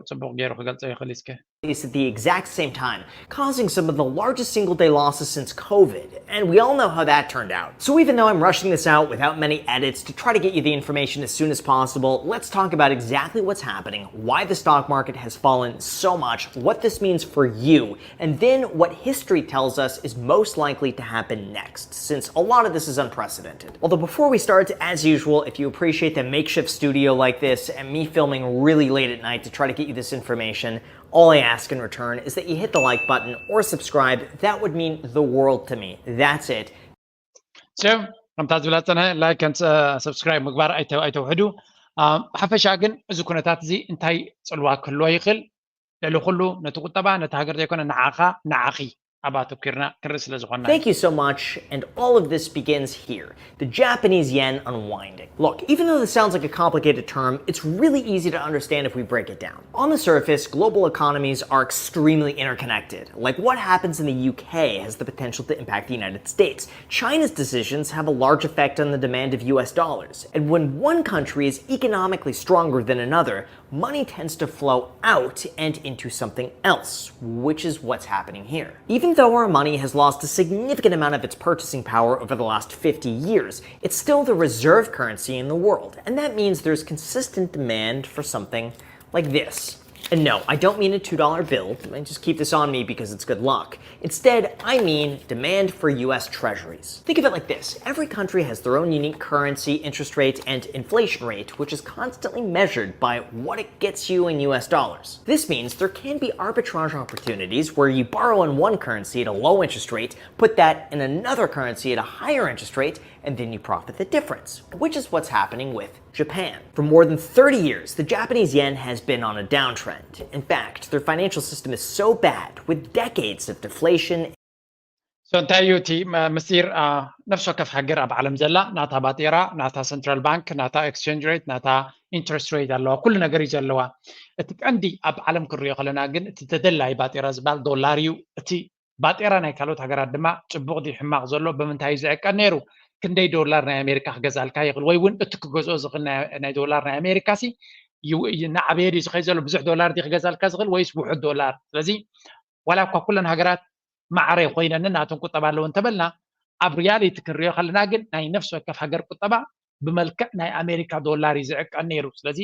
ፅቡቕ ገይሩ ክገልፆ ይኽእል እስከ። At the exact same time, causing some of the largest single day losses since COVID. And we all know how that turned out. So, even though I'm rushing this out without many edits to try to get you the information as soon as possible, let's talk about exactly what's happening, why the stock market has fallen so much, what this means for you, and then what history tells us is most likely to happen next, since a lot of this is unprecedented. Although, before we start, as usual, if you appreciate the makeshift studio like this and me filming really late at night to try to get you this information, all I ask in return is that you hit the like button or subscribe. That would mean the world to me. That's it. So ከምታ ዝብላ ፀነ ላይክ ን ሰብስክራይብ ምግባር ኣይተውሕዱ። ብሓፈሻ ግን እዚ ኩነታት እዚ እንታይ ፅልዋ ክህልዎ ይኽእል? ልዕሊ ኩሉ ነቲ ቁጠባ፣ ነቲ ሃገር ዘይኮነ ንዓኻ ንዓኺ ኣብ ኣተኲርና ክርኢ ስለ ዝኾንና እዩ። Thank you so much, and all of this begins here. The Japanese yen unwinding. Look, even though this sounds like a complicated term, it's really easy to understand if we break it down. On the surface, global economies are extremely interconnected. Like, what happens in the U K has the potential to impact the United States. China's decisions have a large effect on the demand of U S dollars. And when one country is economically stronger than another, money tends to flow out and into something else, which is what's happening here. Even though our money has lost a significant amount of its purchasing power over the last fifty years, it's still the reserve currency in the world, and that means there's consistent demand for something like this. And no, I don't mean a two dollar bill. I just keep this on me because it's good luck. Instead, I mean demand for U S treasuries. Think of it like this. Every country has their own unique currency, interest rate, and inflation rate, which is constantly measured by what it gets you in U S dollars. This means there can be arbitrage opportunities where you borrow in one currency at a low interest rate, put that in another currency at a higher interest rate, and then you profit the difference, which is what's happening with Japan. For more than thirty years, the Japanese yen has been on a downtrend. In fact, their financial system is so bad, with decades of deflation. So እንታይ እዩ እቲ ምስጢር? ነፍሲ ወከፍ ሃገር ኣብ ዓለም ዘላ ናታ ባጤራ፣ ናታ ሰንትራል ባንክ፣ ናታ ኤክስቼንጅ ሬት፣ ናታ ኢንትረስት ሬት ኣለዋ። ኩሉ ነገር እዩ ዘለዋ። እቲ ቀንዲ ኣብ ዓለም ክንሪኦ ከለና ግን እቲ ተደላይ ባጤራ ዝበሃል ዶላር እዩ። እቲ ባጤራ ናይ ካልኦት ሃገራት ድማ ፅቡቕ ድዩ ሕማቕ ዘሎ ብምንታይ እዩ ዝዕቀን ነይሩ? ክንደይ ዶላር ናይ ኣሜሪካ ክገዛልካ ይኽእል? ወይ እውን እቲ ክገዝኦ ዝኽእል ናይ ዶላር ናይ ኣሜሪካ ሲ ንዓበየ ድዩ ዝኸይ ዘሎ? ብዙሕ ዶላር ድዩ ክገዛልካ ዝኽእል ወይስ ውሑድ ዶላር? ስለዚ ዋላ እኳ ኩለን ሃገራት ማዕረ ኮይነን ናቶም ቁጠባ ኣለዎ እንተበልና ኣብ ሪያሊቲ ክንሪኦ ከለና ግን ናይ ነፍሲ ወከፍ ሃገር ቁጠባ ብመልክዕ ናይ ኣሜሪካ ዶላር እዩ ዝዕቀን ነይሩ። ስለዚ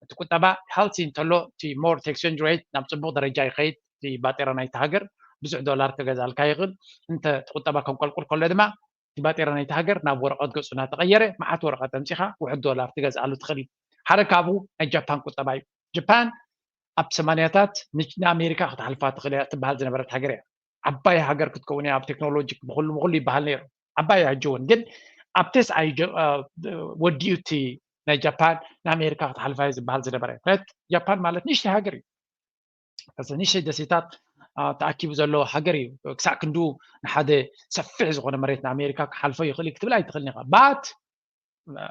እቲ ቁጠባ ሄልቲ እንተሎ እቲ ሞር ኤክስቼንጅ ሬት ናብ ፅቡቕ ደረጃ ይኸይድ። እቲ ባጤራ ናይቲ ሃገር ብዙሕ ዶላር ክገዛልካ ይኽእል። እንተ እቲ ቁጠባ ከንቆልቁል ከሎ ድማ እቲ ባጤራ ናይቲ ሃገር ናብ ወረቐት ገፁ እናተቐየረ መዓት ወረቐት ኣምፂኻ ውሑድ ዶላር ትገዝኣሉ ትኽእል እዩ። ሓደ ካብኡ ናይ ጃፓን ቁጠባ እዩ። ጃፓን ኣብ ሰማንያታት ንኣሜሪካ ክትሓልፋ ትኽእል እያ ትበሃል ዝነበረት ሃገር እያ። ዓባይ ሃገር ክትከውን እያ ኣብ ቴክኖሎጂ ብኩሉ ብኩሉ ይበሃል ነይሩ። ዓባይ ሕጂ እውን ግን ኣብ ተስዓይ ወዲኡ እቲ ናይ ጃፓን ንኣሜሪካ ክትሓልፋ እዩ ዝበሃል ዝነበረ። ምክንያት ጃፓን ማለት ንእሽተይ ሃገር እዩ። ንእሽተይ ደሴታት ተኣኪቡ ዘሎ ሃገር እዩ። ክሳዕ ክንዱ ንሓደ ሰፊሕ ዝኾነ መሬት ንኣሜሪካ ክሓልፎ ይኽእል ክትብል ኣይትኽእልን ኢኻ። ባት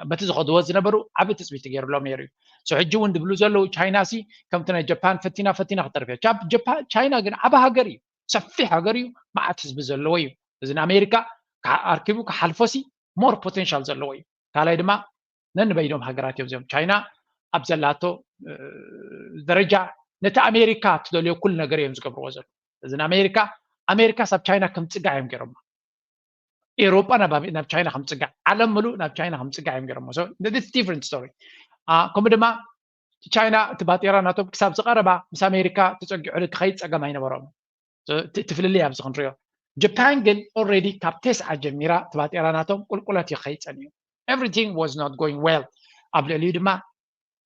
በቲ ዝኸድዎ ዝነበሩ ዓብ ትፅቢት ገይሩሎም ነይሩ እዩ። ሕጂ እውን ዝብሉ ዘለዉ ቻይና ሲ ከምቲ ናይ ጃፓን ፈቲና ፈቲና ክተርፍ እያ። ቻይና ግን ዓብ ሃገር እዩ። ሰፊሕ ሃገር እዩ፣ መዓት ህዝቢ ዘለዎ እዩ። እዚ ንኣሜሪካ ኣርኪቡ ክሓልፎሲ more potential ዘለዎ እዩ። ካልኣይ ድማ ነንበይኖም ሃገራት እዮም እዚኦም። ቻይና ኣብ ዘላቶ ደረጃ ነቲ ኣሜሪካ ትደልዮ ኩሉ ነገር እዮም ዝገብርዎ ዘሎ። እዚ ንኣሜሪካ ኣሜሪካ ሳብ ቻይና ከምፅጋ እዮም ገይሮማ። ኤውሮጳ ናብ ቻይና ከምፅጋ፣ ዓለም ምሉእ ናብ ቻይና ከምፅጋ እዮም ገይሮሞ። Different story። ከምኡ ድማ ቻይና እቲ ባጤራ ናቶም ክሳብ ዝቐረባ ምስ ኣሜሪካ ተፀጊዑ ክኸይድ ፀገም ኣይነበሮም። ትፍልልይ ኣብዚ ክንሪኦ። ጃፓን ግን already ካብ ተስዓ ጀሚራ እቲ ባጤራ ናቶም ቁልቁለት ይኸይድ ፀኒሑ። Everything was not going well። ኣብ ልዕሊኡ ድማ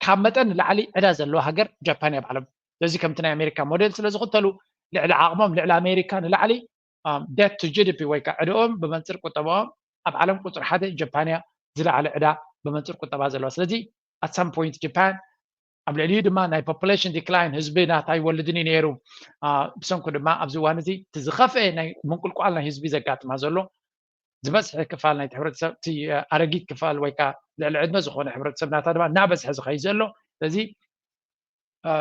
ካብ መጠን ንላዕሊ ዕዳ ዘለዎ ሃገር ጃፓን እያ ኣብ ዓለም። ስለዚ ከምቲ ናይ ኣሜሪካ ሞዴል ስለ ዝኽተሉ ልዕሊ ዓቕሞም ልዕሊ ኣሜሪካ ንላዕሊ debt to G D P ወይ ከዓ ዕድኦም ብመንፅር ቁጠባኦም ኣብ ዓለም ቁፅሪ ሓደ ጃፓን እያ ዝለዓለ ዕዳ ብመንፅር ቁጠባ ዘለዋ። ስለዚ at some point ጃፓን ኣብ ልዕሊኡ ድማ ናይ population decline ህዝቢ ናታ ኣይወልድን እዩ ነይሩ። ብሰንኩ ድማ ኣብዚ እዋን እዚ እቲ ዝኸፍአ ናይ ምንቁልቋል ናይ ህዝቢ ዘጋጥማ ዘሎ ዝበዝሐ ክፋል ናይቲ ሕብረተሰብ እቲ ኣረጊት ክፋል ወይ ከዓ ልዕሊ ዕድመ ዝኾነ ሕብረተሰብ ናታ ድማ እናበዝሐ ዝኸይድ ዘሎ። ስለዚ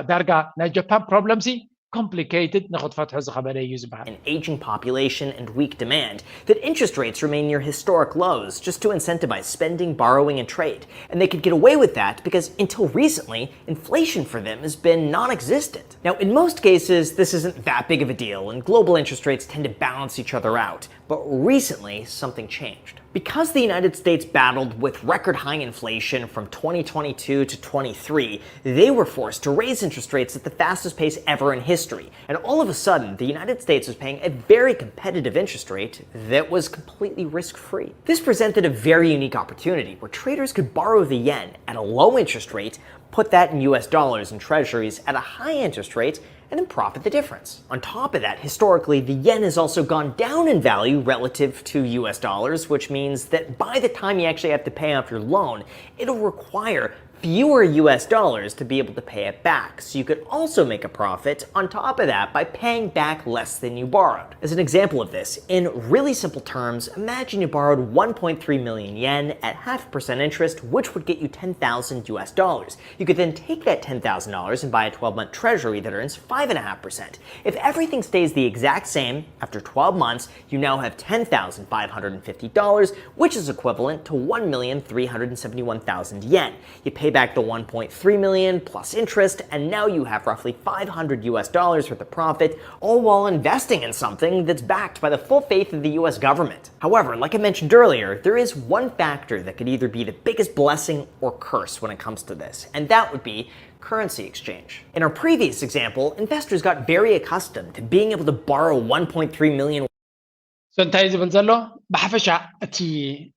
ዳርጋ ናይ ጃፓን problem ሲ complicated ንክትፈትሖ ዝኸበደ እዩ ዝበሃል። An aging population and weak demand, that interest rates remain near historic lows just to incentivize spending, borrowing, and trade. And they could get away with that because until recently, inflation for them has been non existent. Now, in most cases, this isn't that big of a deal, and global interest rates tend to balance each other out. But recently, something changed. Because the United States battled with record high inflation from twenty twenty-two to twenty-three, they were forced to raise interest rates at the fastest pace ever in history. And all of a sudden, the United States was paying a very competitive interest rate that was completely risk free. This presented a very unique opportunity where traders could borrow the yen at a low interest rate, put that in U S dollars and treasuries at a high interest rate, and then profit the difference. On top of that, historically, the yen has also gone down in value relative to U S dollars, which means that by the time you actually have to pay off your loan, it'll require fewer U S dollars to be able to pay it back. So you could also make a profit on top of that by paying back less than you borrowed. As an example of this, in really simple terms, imagine you borrowed one point three million yen at half percent interest, which would get you ten thousand U S dollars. You could then take that ten thousand dollars and buy a twelve month treasury that earns five and a half percent. If everything stays the exact same after twelve months, you now have ten thousand five hundred and fifty dollars, which is equivalent to one million three hundred and seventy-one thousand yen. You pay back the one point three million plus interest, and now you have roughly five hundred U S dollars worth of profit, all while investing in something that's backed by the full faith of the U S government. However, like I mentioned earlier, there is one factor that could either be the biggest blessing or curse when it comes to this, and that would be currency exchange. In our previous example, investors got very accustomed to being able to borrow one point three million. So እንታይ ዝብል ዘሎ? ብሓፈሻ እቲ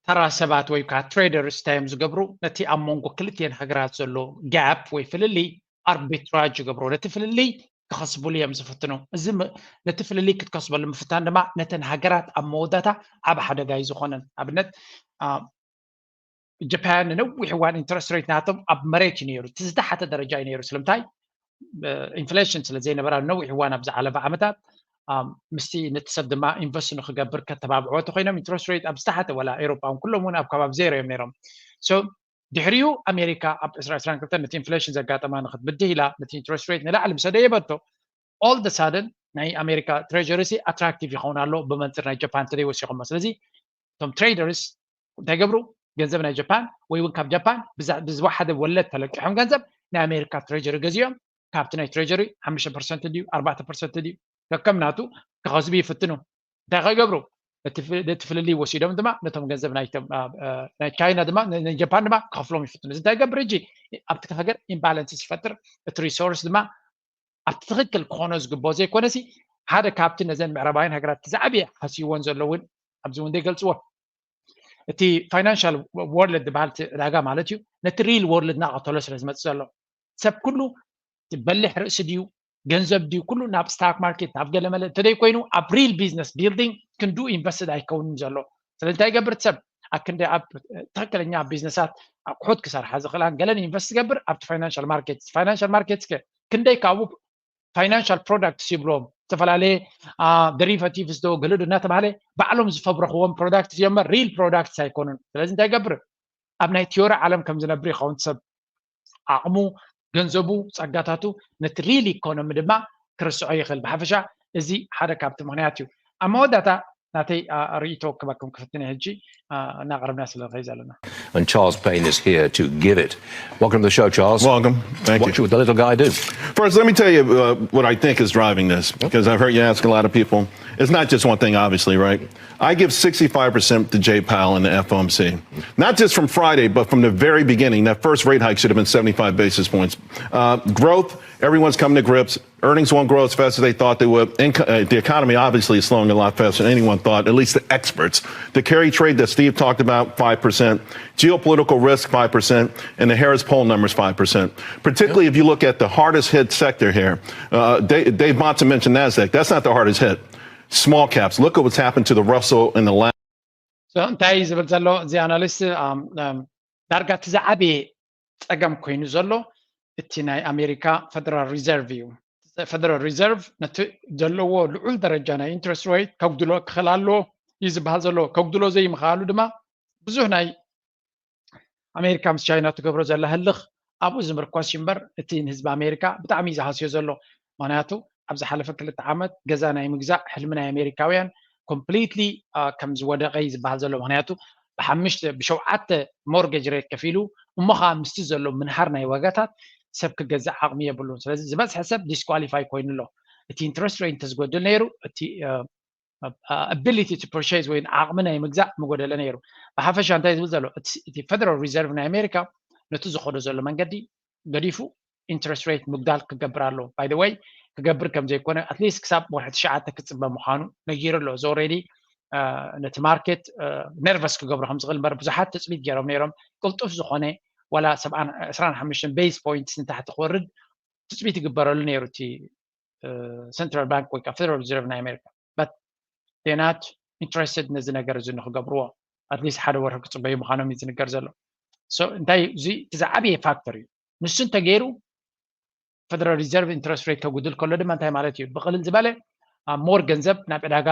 ተራ ሰባት ወይ ከዓ traders እንታይ እዮም ዝገብሩ? ነቲ ኣብ መንጎ ክልቲኤን ሃገራት ዘሎ gap ወይ ፍልልይ arbitrage ይገብሩ። ነቲ ፍልልይ ክኸስብሉ እዮም ዝፍትኑ። እዚ ነቲ ፍልልይ ክትከስበሉ ምፍታን ድማ ነተን ሃገራት ኣብ መወዳእታ ዓብ ሓደጋ እዩ ዝኾነን። ኣብነት ጃፓን ንነዊሕ እዋን interest rate ናቶም ኣብ መሬት እዩ ነይሩ፣ እቲ ዝተሓተ ደረጃ እዩ ነይሩ። ስለምንታይ? Inflation ስለ ዘይነበራ ንነዊሕ እዋን ኣብ ዝሓለፈ ዓመታት ምስቲ ነቲ ሰብ ድማ invest ንክገብር ከተባብዕዎ ተኮይኖም interest rate ኣብ ዝተሓተ ወላ ኤሮፓ እውን ኩሎም እውን ኣብ ከባቢ ዜሮ እዮም ነይሮም። So ድሕሪኡ ኣሜሪካ ኣብ ዕስራ ዕስራን ክልተን ነቲ inflation ዘጋጠማ ንክትብድህ ኢላ ነቲ interest rate ንላዕሊ ምስ ኣደየበቶ all the sudden ናይ ኣሜሪካ treasury ሲ attractive ይኸውን ኣሎ ብመንፅር ናይ ጃፓን ተደይ ወሲኾሞ። ስለዚ እቶም traders እንታይ ገብሩ? ገንዘብ ናይ ጃፓን ወይ እውን ካብ ጃፓን ብዝወሓደ ወለድ ተለቂሖም ገንዘብ ናይ ኣሜሪካ treasury ገዚኦም ካብቲ ናይ treasury ሓሙሽተ percent ድዩ ኣርባዕተ percent ድዩ ከከም ናቱ ክኸስቡ ይፍትኑ። እንታይ ከይገብሩ? ነቲ ፍልልይ ወሲዶም ድማ ነቶም ገንዘብ ናይ ቻይና ድማ ናይ ጃፓን ድማ ክኸፍሎም ይፍትኑ። እዚ እንታይ ገብር? ሕጂ ኣብቲ ሃገር imbalance ዝፈጥር፣ እቲ resource ድማ ኣብቲ ትኽክል ክኾኖ ዝግብኦ ዘይኮነሲ ሓደ ካብቲ ነዘን ምዕራባውያን ሃገራት ዝዓብየ ሃስይዎን ዘለውን ኣብዚ እውን ዘይገልፅዎ እቲ financial world ዝበሃል ዕዳጋ ማለት እዩ። ነቲ real world እናቐተሎ ስለ ዝመፅእ ዘሎ ሰብ ኩሉ በሊሕ ርእሲ ድዩ ገንዘብ ድዩ ኩሉ ናብ stock market ናብ ገለመለ እንተደይኮይኑ ኣብ real business building ክንዱ invest ኣይከውንን ዘሎ። ስለዚ እንታይ ይገብር እቲ ሰብ? ኣክንዲ ኣብ ትኽክለኛ ቢዝነሳት ኣቑሑት ክሰርሓ ዝኽእላን ገለን invest ዝገብር ኣብቲ financial market። Financial market ከ ክንደይ ካብኡ financial products ይብሎም ዝተፈላለየ derivatives ዶ ገለ ዶ እናተባሃለ ባዕሎም ዝፈብረኽዎም products እዮም እምበር real products ኣይኮኑን። ስለዚ እንታይ ይገብር? ኣብ ናይ theory ዓለም ከም ዝነብር ይኸውን ሰብ ዓቕሙ፣ ገንዘቡ፣ ጸጋታቱ ነቲ real economy ድማ ክርስዖ ይኽእል። ብሓፈሻ እዚ ሓደ ካብቲ ምኽንያት እዩ። ኣብ መወዳእታ ናተይ ርእይቶ ክበኩም ክፍትን ሕጂ እናቕረብና ስለ ንኸይ ዘለና። And Charles Payne is here to give it. Welcome to the show, Charles. Welcome. Thank What you. should the little guy do? First, let me tell you uh, what I think is driving this, because I've heard you ask a lot of people. It's not just one thing, obviously, right? I give sixty-five percent to Jay Powell and the F O M C. Not just from Friday, but from the very beginning. That first rate hike should have been seventy-five basis points. Uh, growth, everyone's coming to grips. Earnings won't grow as fast as they thought they would. Inco- uh, the economy obviously is slowing a lot faster than anyone thought, at least the experts. The carry trade that Steve talked about, five percent. Geopolitical risk, five percent. And the Harris poll numbers, five percent. Particularly if you look at the hardest hit sector here. Uh, Dave, Dave Bahnsen mentioned NASDAQ. That's not the hardest hit. Small caps. Look at what's happened to the Russell in the last. እንታይ እዩ ዝብል ዘሎ እዚ ኣናሊስት? ዳርጋ እቲ ዝዓበየ ፀገም ኮይኑ ዘሎ እቲ ናይ ኣሜሪካ ፈደራል ሪዘርቭ እዩ። ፈደራል ሪዘርቭ ነቲ ዘለዎ ልዑል ደረጃ ናይ ኢንትረስት ሬት ከጉድሎ ክኽእል ኣለዎ እዩ ዝበሃል ዘሎ። ከጉድሎ ዘይምኽኣሉ ድማ ብዙሕ ናይ ኣሜሪካ ምስ ቻይና ትገብሮ ዘላ ህልኽ ኣብኡ ዝምርኮስ እዩ እምበር እቲ ንህዝቢ ኣሜሪካ ብጣዕሚ እዩ ዝሃስዮ ዘሎ። ምክንያቱ ኣብ ዝሓለፈ ክልተ ዓመት ገዛ ናይ ምግዛእ ሕልሚ ናይ ኣሜሪካውያን ኮምፕሊትሊ ከም ዝወደቀ እዩ ዝበሃል ዘሎ። ምክንያቱ ብሓምሽተ ብሸውዓተ ሞርጌጅ ሬት ከፊሉ እሞ ከዓ ምስቲ ዘሎ ምንሃር ናይ ዋጋታት ሰብ ክገዛእ ዓቕሚ የብሉን። ስለዚ ዝበዝሐ ሰብ ዲስኳሊፋይ ኮይኑ ኣሎ። እቲ ኢንትረስት ሬት እንተዝጎድል ነይሩ እቲ ability to purchase ወይ ዓቕሚ ናይ ምግዛእ ምጎደለ ነይሩ። ብሓፈሻ እንታይ ዝብል ዘሎ እቲ ፈደራል ሪዘርቭ ናይ ኣሜሪካ ነቲ ዝኸዶ ዘሎ መንገዲ ገዲፉ ኢንትረስት ሬት ምጉዳል ክገብር ኣለዎ። ባይ ወይ ክገብር ከም ዘይኮነ ኣትሊስት ክሳብ ወርሒ ትሽዓተ ክፅበ ምዃኑ ነጊሩ ኣሎ። እዚ ኦልሬዲ ነቲ ማርኬት ነርቨስ ክገብሮ ከም ዝኽእል እምበር ብዙሓት ትፅቢት ገይሮም ነይሮም። ቅልጡፍ ዝኾነ ዋላ ሰብዓን ዕስራን ሓሙሽተን ቤዝ ፖይንትስ ንታሕቲ ክወርድ ትፅቢት ይግበረሉ ነይሩ እቲ central bank ወይ ከዓ ፈደራል ሪዘርቭ ናይ ኣሜሪካ but they're not interested ነዚ ነገር እዚ ንክገብርዎ ኣትሊስት ሓደ ወርሒ ክፅበዩ ምዃኖም እዩ ዝንገር ዘሎ። So እንታይ እዩ እዚ እቲ ዝዓበየ ፋክተር እዩ። ንሱ እንተገይሩ ፈደራል ሪዘርቭ ኢንትረስት ሬት ከጉድል ከሎ ድማ እንታይ ማለት እዩ? ብቕልል ዝበለ ሞር ገንዘብ ናብ ዕዳጋ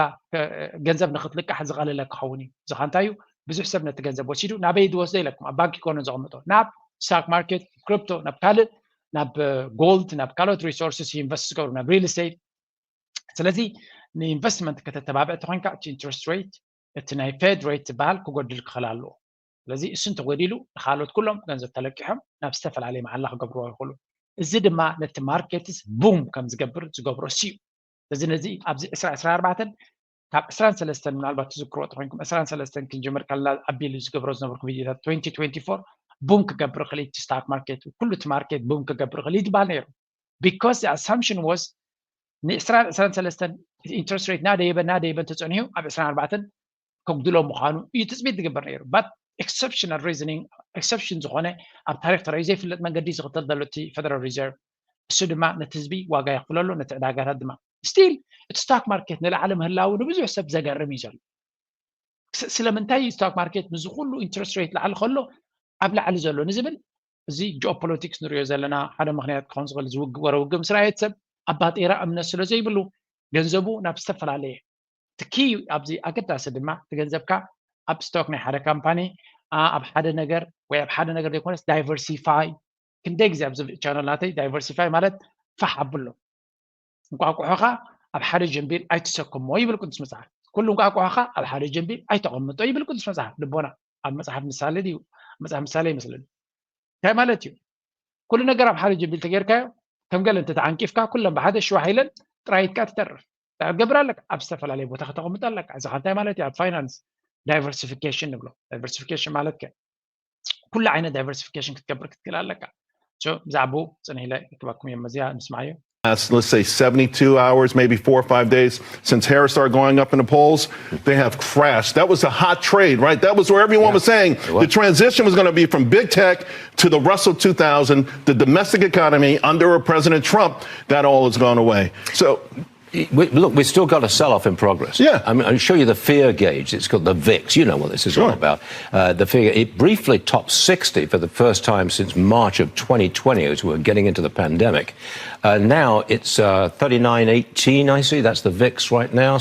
ገንዘብ ንክትልቃሕ ዝቐለለ ክኸውን እዩ። እዚ ከዓ እንታይ እዩ? ብዙሕ ሰብ ነቲ ገንዘብ ወሲዱ ናበይ ዝወስዶ ኢለኩም ኣብ ባንክ ይኮነ ዘቐምጦ ናብ ስታክ ማርኬት፣ ክሪፕቶ፣ ናብ ካልእ ናብ ጎልድ፣ ናብ ካልኦት ሪሶርስስ ኢንቨስት ዝገብሩ ናብ ሪል ስቴት። ስለዚ ንኢንቨስትመንት ከተተባብዕ ተኮይንካ እቲ ኢንትረስት ሬት እቲ ናይ ፌድ ሬት ዝበሃል ክጎድል ክኽእል ኣለዎ። ስለዚ እሱ እንተጎዲሉ ንካልኦት ኩሎም ገንዘብ ተለቂሖም ናብ ዝተፈላለየ መዓላ ክገብርዎ ይኽእሉ። እዚ ድማ ነቲ ማርኬትስ ቡም ከም ዝገብር ዝገብሮ እሱ እዩ። ስለዚ ነዚ ኣብዚ ዕስራ ዕስራ ኣርባዕተን ካብ ዕስራን ሰለስተን ምናልባት ትዝክርዎ ተኮይንኩም ዕስራን ሰለስተን ክንጅምር ከለና ኣቢሉ ዝገብሮ ዝነበርኩ ቪድዮታት twenty twenty-four ቡም ክገብር ክእል እቲ ስታክ ማርኬት ኩሉ እቲ ማርኬት ቡም ክገብር ክእል እዩ ዝበሃል ነይሩ። Because the assumption was ንዕስራን ዕስራን ሰለስተን ኢንትረስት ሬት ናደየበ ናደየበ እንተፀኒሑ ኣብ ዕስራን ኣርባዕተን ከጉድሎ ምዃኑ እዩ ትፅቢት ዝግበር ነይሩ። But exceptional reasoning exception ዝኾነ ኣብ ታሪክ ተራእዩ ዘይፍለጥ መንገዲ ዝኽተል ዘሎ እቲ ፈደራል ሪዘርቭ እሱ ድማ ነቲ ህዝቢ ዋጋ የኽፍለሉ ነቲ ዕዳጋታት ድማ ስቲል እቲ ስታክ ማርኬት ንላዕሊ ምህላው ንብዙሕ ሰብ ዘገርም እዩ ዘሎ። ስለምንታይ ስታክ ማርኬት ምስዚ ኩሉ ኢንትረስት ሬት ላዕሊ ከሎ ኣብ ላዕሊ ዘሎ ንዝብል እዚ ጂኦፖለቲክስ ንሪኦ ዘለና ሓደ ምክንያት ክኸውን ዝኽእል ዝውግ ወረ ውግእ ምስ ረኣየት ሰብ ኣብ ባጤራ እምነት ስለ ዘይብሉ ገንዘቡ ናብ ዝተፈላለየ ትኪ ኣብዚ ኣገዳሲ ድማ እቲ ገንዘብካ ኣብ ስቶክ ናይ ሓደ ካምፓኒ ኣብ ሓደ ነገር ወይ ኣብ ሓደ ነገር ዘይኮነስ ዳይቨርሲፋይ ክንደይ ግዜ ኣብዚ ቻነል ናተይ ዳይቨርሲፋይ ማለት ፋሕ ኣብሎ እንቋቁሖኻ ኣብ ሓደ ጀንቢል ኣይትሰክሞ ይብል ቅዱስ መፅሓፍ። ኩሉ እንቋቁሖኻ ኣብ ሓደ ጀንቢል ኣይተቐምጦ ይብል ቅዱስ መፅሓፍ። ልቦና ኣብ መፅሓፍ ምሳሌ ድዩ? መፅሓፍ ምሳሌ ይመስለኒ። እንታይ ማለት እዩ? ኩሉ ነገር ኣብ ሓደ ጀንቢል ተጌርካዮ ከም ገለ እንተተዓንቂፍካ ኩለን ብሓደ ሽዋሕ ኢለን ጥራይትካ ትተርፍ። እንታይ ክትገብር ኣለካ? ኣብ ዝተፈላለየ ቦታ ከተቐምጦ ኣለካ። እዚ እንታይ ማለት እዩ? ኣብ ፋይናንስ ዳይቨርሲፊኬሽን ንብሎ። ዳይቨርሲፊኬሽን ማለት ከ ኩሉ ዓይነት ዳይቨርሲፊኬሽን ክትገብር ክትክእል ኣለካ። ብዛዕባኡ ፅንሕ ኢለ ክበኩም እዮም መዚያ ንስማዮ። Let's say seventy-two hours, maybe four or five days since Harris started going up in the polls, they have crashed. That was a hot trade, right? That was where everyone yeah, was saying the transition was going to be from big tech to the Russell two thousand, the domestic economy under President Trump. That all has gone away. So we, look, we've still got a sell-off in progress. Yeah. I'm, I'll show you the fear gauge. It's called the vix. You know what this is sure. all about. Uh, the fear. It briefly topped sixty for the first time since March of twenty twenty, as we were getting into the pandemic. Uh, now it's uh, thirty-nine eighteen, I see. That's the vix right now.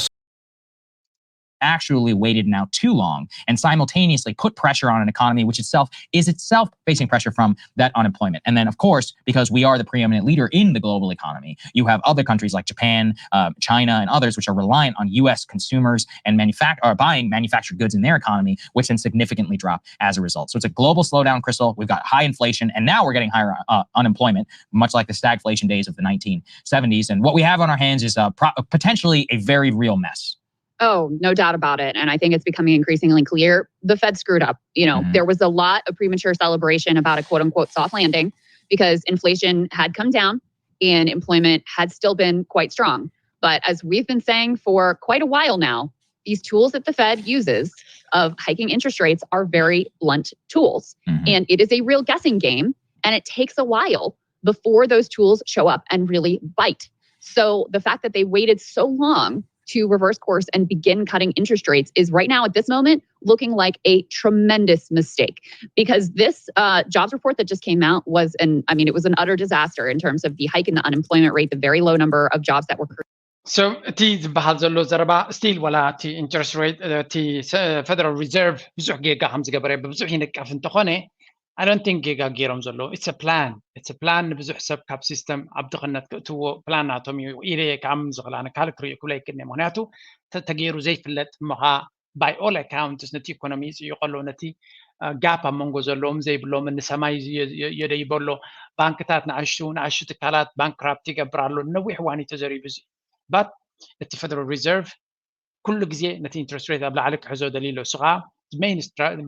actually waited now too long and simultaneously put pressure on an economy which itself is itself facing pressure from that unemployment. And then, of course, because we are the preeminent leader in the global economy, you have other countries like Japan, uh, China, and others which are reliant on U S consumers and manufact- are buying manufactured goods in their economy, which then significantly drop as a result. So it's a global slowdown, Crystal. We've got high inflation, and now we're getting higher uh, unemployment, much like the stagflation days of the nineteen seventies. And what we have on our hands is uh, pro- potentially a very real mess. Oh, no doubt about it. And I think it's becoming increasingly clear the Fed screwed up. You know, mm-hmm. There was a lot of premature celebration about a quote unquote soft landing because inflation had come down and employment had still been quite strong. But as we've been saying for quite a while now, these tools that the Fed uses of hiking interest rates are very blunt tools. Mm-hmm. And it is a real guessing game. And it takes a while before those tools show up and really bite. So the fact that they waited so long to reverse course and begin cutting interest rates is right now at this moment looking like a tremendous mistake because this uh, jobs report that just came out was an, I mean, it was an utter disaster in terms of the hike in the unemployment rate, the very low number of jobs that were created. So እቲ ዝበሃል ዘሎ ዘረባ still ዋላ እቲ interest rate እቲ Federal Reserve ብዙሕ ጌጋ ከም ዝገበረ ብብዙሕ ይንቀፍ እንተኾነ I don't think ጌጋ ገይሮም ዘለዉ it's a plan it's a plan ንብዙሕ ሰብ ካብ system ኣብ ድኽነት ክእትዎ plan ናቶም እዩ ኢለ እየ ክኣምን ዝኽእል ኣነ ካልእ ክርእዮ ክብሎ ኣይክእልን እየ ምክንያቱ ተገይሩ ዘይፍለጥ እሞ ከዓ by all accounts ነቲ economy ይፅይቆ ኣለዉ ነቲ gap ኣብ መንጎ ዘለዎም ዘይብሎምን ንሰማይ የደይቦ ኣሎ ባንክታት ንኣሽቱ ንኣሽቱ ትካላት bankrupt ይገብር ኣሎ ነዊሕ እዋን እዩ ተዘሪቡ እዚ but እቲ Federal Reserve ኩሉ ግዜ ነቲ interest rate ኣብ ላዕሊ ክሕዞ ደልዩ ኣሎ እሱ ከዓ main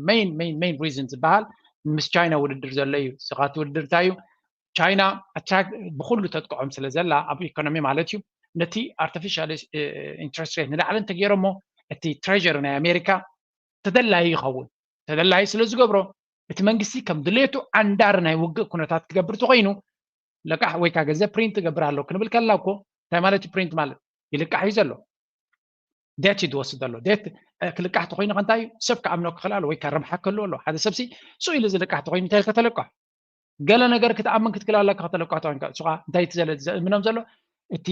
main main main reason ዝበሃል ምስ ቻይና ውድድር ዘሎ እዩ እሱ ከዓ እቲ ውድድር እንታይ እዩ ቻይና attract ብኩሉ ተጥቅዖም ስለ ዘላ ኣብ economy ማለት እዩ ነቲ artificial interest rate ንላዕሊ እንተገይሮሞ እቲ treasury ናይ ኣሜሪካ ተደላዪ ይኸውን ተደላዪ ስለ ዝገብሮ እቲ መንግስቲ ከም ድሌቱ ዓንዳሪ ናይ ውግእ ኩነታት ክገብር ተኮይኑ ለቃሕ ወይ ከዓ ገንዘብ print ትገብር ኣሎ ክንብል ከላ እኮ እንታይ ማለት እዩ print ማለት ይልቃሕ እዩ ዘሎ debt እዩ ዝወስድ ዘሎ debt ክልቃሕ ተኮይኑ ከንታይ እዩ ሰብ ክኣምኖ ክኽእል ኣሎ ወይ ከዓ ረብሓ ክህልዎ ኣሎ ሓደ ሰብሲ ስኡ ኢሉ ዝልቃሕ ተኮይኑ እንታይ ኢልካ ተለቃሕ ገለ ነገር ክትኣምን ክትክእል ኣለካ ከተለቃሕ ተኮይንካ እሱኻ እንታይ እቲ ዘለ ዘእምኖም ዘሎ እቲ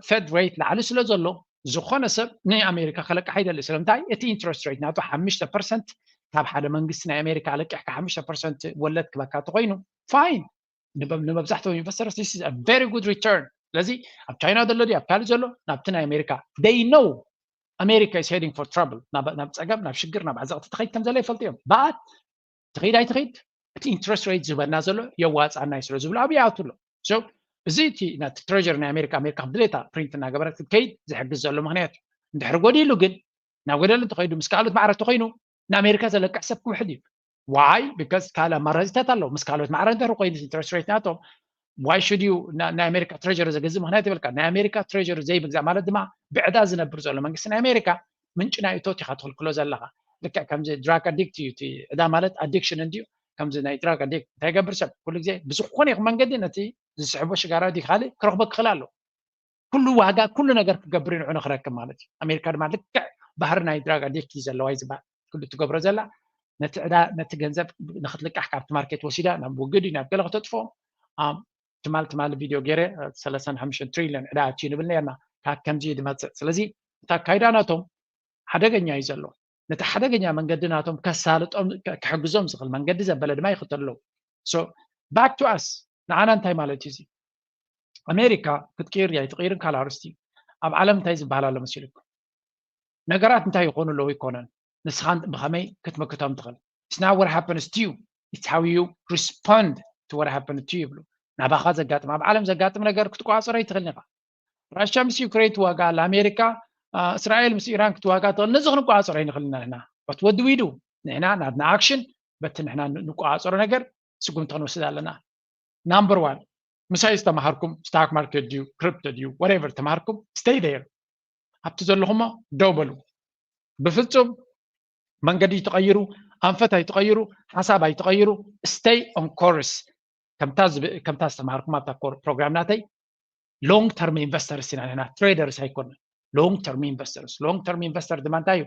Fed rate ላዕሊ ስለ ዘሎ ዝኾነ ሰብ ንኣሜሪካ ከለቃሕ ይደሊ ስለምንታይ እቲ interest rate ናቱ ሓሙሽተ percent ካብ ሓደ መንግስቲ ናይ ኣሜሪካ ለቂሕካ ሓሙሽተ percent ወለድ ክበካ ተኮይኑ fine ንመብዛሕትኦም investors this is a very good return ስለዚ ኣብ ቻይና ዘሎ ድዩ ኣብ ካልእ ዘሎ ናብቲ ናይ ኣሜሪካ they know America is heading for trouble ናብ ፀገም ናብ ሽግር ናብ ዓዘቕቲ ትኸይድ ከም ዘለ ይፈልጡ እዮም but ትኸይድ ኣይትኸይድ እቲ interest rate ዝህበና ዘሎ የዋፃና እዩ ስለ ዝብሉ ኣብኡ ይኣቱ ኣሎ so እዚ እቲ ነቲ treasury ናይ ኣሜሪካ ኣሜሪካ ክድሌታ print እናገበረት ክትከይድ ዝሕግዝ ዘሎ ምክንያት እዩ እንድሕር ጎዲሉ ግን ናብ ጎደል እንተኸይዱ ምስ ካልኦት ማዕረ ተኮይኑ ንኣሜሪካ ዘለቅሕ ሰብ ክውሕድ እዩ why because ካልእ ኣማራፂታት ኣለዉ ምስ ካልኦት ማዕረ እንድሕር ኮይኑ interest rate ናቶም why should you ናይ ኣሜሪካ treasury ዘገዝእ ምክንያት ይበልካ ናይ ኣሜሪካ treasury ዘይምግዛእ ማለት ድማ ብዕዳ ዝነብር ዘሎ መንግስቲ ናይ ኣሜሪካ ምንጭ ናይ እቶት ኢካ ትክልክሎ ዘለካ ልክዕ ከምዚ drug addict እዩ እቲ ዕዳ ማለት addiction እንድዩ ከምዚ ናይ drug addict እንታይ ይገብር ሰብ ኩሉ ግዜ ብዝኮነ ይኹን መንገዲ ነቲ ዝስሕቦ ሽጋራ ድዩ ካልእ ክረክቦ ክኽእል ኣለዎ ኩሉ ዋጋ ኩሉ ነገር ክገብር ንዑ ንክረክብ ማለት እዩ ኣሜሪካ ድማ ልክዕ ባህሪ ናይ drug addict እዩ ዘለዋ እዩ ዝበሃል ኩሉ ትገብሮ ዘላ ነቲ ዕዳ ነቲ ገንዘብ ንክትልቃሕ ካብቲ market ወሲዳ ናብ ውግድ እዩ ናብ ገለ ክተጥፎ ትማል ትማል video ገይረ ሰለሳን ሓሙሽተን trillion ዕዳ ኣትዩ ንብል ነርና ካብ ከምዚ እዩ ዝመፅእ ስለዚ እቲ ኣካይዳ ናቶም ሓደገኛ እዩ ዘሎ ነቲ ሓደገኛ መንገዲ ናቶም ከሳልጦም ክሕግዞም ዝኽእል መንገዲ ዘበለ ድማ ይኽተሉ ኣለዉ so back to us ንዓና እንታይ ማለት እዩ እዚ ኣሜሪካ ክትቅይር እያ ኣይትቅይርን ካልእ ኣርስቲ እዩ ኣብ ዓለም እንታይ ዝበሃል ኣሎ መሲልኩም ነገራት እንታይ ይኾኑ ኣለዉ ይኮነን ንስኻ ብኸመይ ክትምክቶም ትኽእል it's not what happens to you it's how you respond to what happens to you ይብሉ ናባኻ ዘጋጥም ኣብ ዓለም ዘጋጥም ነገር ክትቆፃፀሮ ኣይትኽእልን ኢኻ ራሽያ ምስ ዩክሬን ትዋጋ ኣላ ኣሜሪካ እስራኤል ምስ ኢራን ክትዋጋ ትኽእል ነዚ ክንቆፃፀሮ ኣይንኽእልን ኢና ንሕና but what do we do ንሕና ናትና action በቲ ንሕና ንቆፃፀሮ ነገር ስጉምቲ ክንወስድ ኣለና number one ምሳይ ዝተምሃርኩም stock market ድዩ crypto ድዩ whatever ተምሃርኩም stay there ኣብቲ ዘለኹሞ ደው በሉ ብፍፁም መንገዲ ኣይትቐይሩ ኣንፈት ኣይትቐይሩ ሓሳብ ኣይትቐይሩ stay on course ከምታ ዝተምሃርኩም ኣብታ program ናተይ long term investors ኢና ንሕና traders ኣይኮንን long term investors long term investor ድማ እንታይ እዩ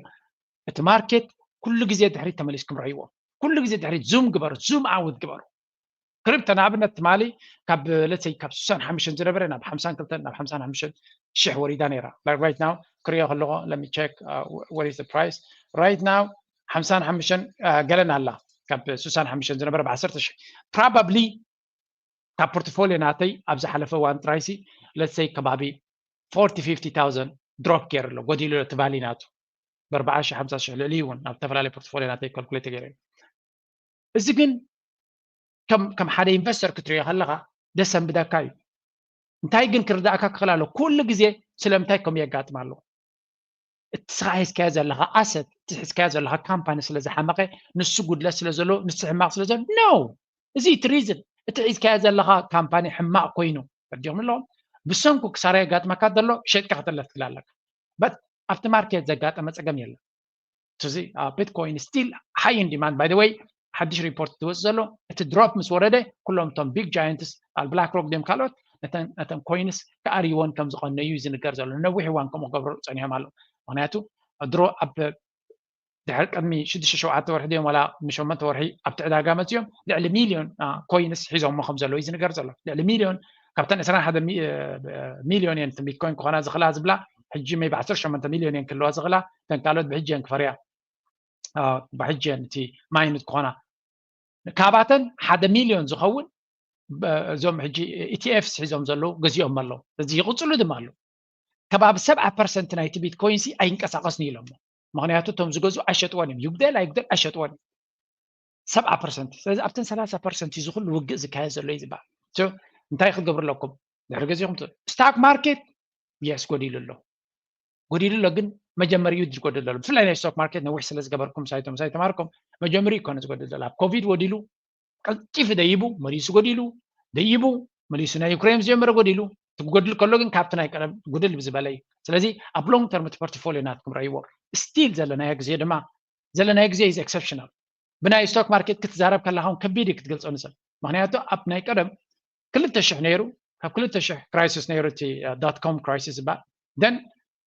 እቲ market ኩሉ ግዜ ድሕሪት ተመሊስኩም ረእይዎ ኩሉ ግዜ ድሕሪት zoom ግበሩ zoom out ግበሩ crypto ንኣብነት ትማሊ ካብ let's say ካብ ስሳን ሓሙሽተን ዝነበረ ናብ ሓምሳን ክልተን ናብ ሓምሳን ሓሙሽተን ሽሕ ወሪዳ ነይራ right now ክሪኦ ከለኹ let me check what is the price right now ሓምሳን ሓሙሽተን ገለን ኣላ ካብ ስሳን ሓሙሽተን ዝነበረ ብ ዓሰርተ ሺሕ probably ካብ ፖርትፎሊዮ ናተይ ኣብ ዝሓለፈ እዋን ጥራይሲ let's say ከባቢ forty fifty thousand drop ገይሩ ኣሎ ጎዲሉ ኣሎ ትባሊ ናቱ ብ ኣርባዓ ሺሕ ሓምሳ ሺሕ ልዕሊ እውን ኣብ ዝተፈላለዩ ፖርትፎሊዮ ናተይ ካልኩሌት ገይረ እዚ ግን ከም ሓደ ኢንቨስተር ክትሪኦ ከለካ ደሰንብደካ እዩ እንታይ ግን ክርዳእካ ክኽእል ኣሎ ኩሉ ግዜ ስለምንታይ ከም የጋጥም ኣሎ እቲ ስኻ ሒዝካዮ ዘለካ ኣሰት እቲ ሒዝካዮ ዘለካ ካምፓኒ ስለ ዝሓመቀ ንሱ ጉድለት ስለ ዘሎ ንሱ ሕማቅ ስለ ዘሎ no እዚ እቲ ሪዝን እቲ ሒዝካዮ ዘለካ ካምፓኒ ሕማቅ ኮይኑ ረዲኹም ኣለዎም ብሰንኩ ክሳራ የጋጥመካ ዘሎ ሸጥካ ክተለፍ ትክእል ኣለካ but ኣብቲ ማርኬት ዘጋጠመ ፀገም የለን እዚ bitcoin still high in demand by the way ሓድሽ ሪፖርት ዝወፅ ዘሎ እቲ ድሮፕ ምስ ወረደ ኩሎም እቶም big giants ኣል ብላክ ሮክ ድም ካልኦት ነተን ኮይንስ ክኣርይወን ከም ዝቐነዩ ዝንገር ዘሎ ነዊሕ እዋን ከምኡ ክገብሩ ፀኒሖም ኣለዉ ምክንያቱ ድሮ ኣብ ድሕሪ ቅድሚ ሽዱሽተ ሸውዓተ ወርሒ ድዮም ዋላ ሸሞንተ ወርሒ ኣብቲ ዕዳጋ መፅዮም ልዕሊ ሚልዮን ኮይንስ ሒዞሞ ከም ዘለዉ ዝንገር ዘሎ ልዕሊ ሚልዮን ካብተን ዕስራን ሓደ ሚልዮን እየን ቢትኮይን ክኾና ዝኽላ ዝብላ ሕጂ ሜይ ብ ዓሰርተ ሸሞንተ ሚልዮን እየን ክህልዋ ዝኽላ እተን ካልኦት ብሕጂ እየን ክፈርያ ብሕጂ እየን እቲ ማይኑት ክኾና ካባተን ሓደ ሚልዮን ዝኸውን እዞም ሕጂ ኢቲኤፍስ ሒዞም ዘለዉ ገዚኦም ኣለዉ እዚ ይቕፅሉ ድማ ኣለዉ ከባቢ ሰብዓ ፐርሰንት ናይቲ ቢትኮይን ሲ ኣይንቀሳቐስን ኢሎሞ ምክንያቱ እቶም ዝገዝኡ ኣይሸጥዎን እዮም ይጉደል ኣይጉደል ኣይሸጥዎን እዮም ሰብዓ ፐርሰንት ስለዚ ኣብተን ሰላሳ ፐርሰንት እዩ ዝኩሉ ውግእ ዝካየድ ዘሎ እዩ ዝበሃል እንታይ ክትገብሩ ኣለኩም ድሕሪ ገዚኹም ስታክ ማርኬት የስ ጎዲሉ ኣሎ ጎዲሉ ኣሎ ግን መጀመሪኡ ዝጎድል ዘሎ ብፍላይ ናይ ስቶክ ማርኬት ነዊሕ ስለ ዝገበርኩም ሳይቶም ሳይተማርኩም መጀመሪኡ ይኮነ ዝጎድል ዘሎ ኣብ ኮቪድ ወዲሉ ቀልጢፉ ደይቡ መሊሱ ጎዲሉ ደይቡ መሊሱ ናይ ዩክሬን ዝጀመረ ጎዲሉ ትጎድል ከሎ ግን ካብቲ ናይ ቀደም ጉድል ብዝበለ እዩ ስለዚ ኣብ ሎንግ ተርም እቲ ፖርትፎሊዮ ናትኩም ረይዎ ስቲል ዘለናዮ ግዜ ድማ ዘለናዮ ግዜ is exceptional ብናይ ስቶክ ማርኬት ክትዛረብ ከለካ ከቢድ እዩ ክትገልፆ ንሰብ ምክንያቱ ኣብ ናይ ቀደም ክልተ ሽሕ ነይሩ ካብ ክልተ ሽሕ ክራይሲስ ነይሩ እቲ ዶት ኮም ክራይሲስ ዝበሃል ደን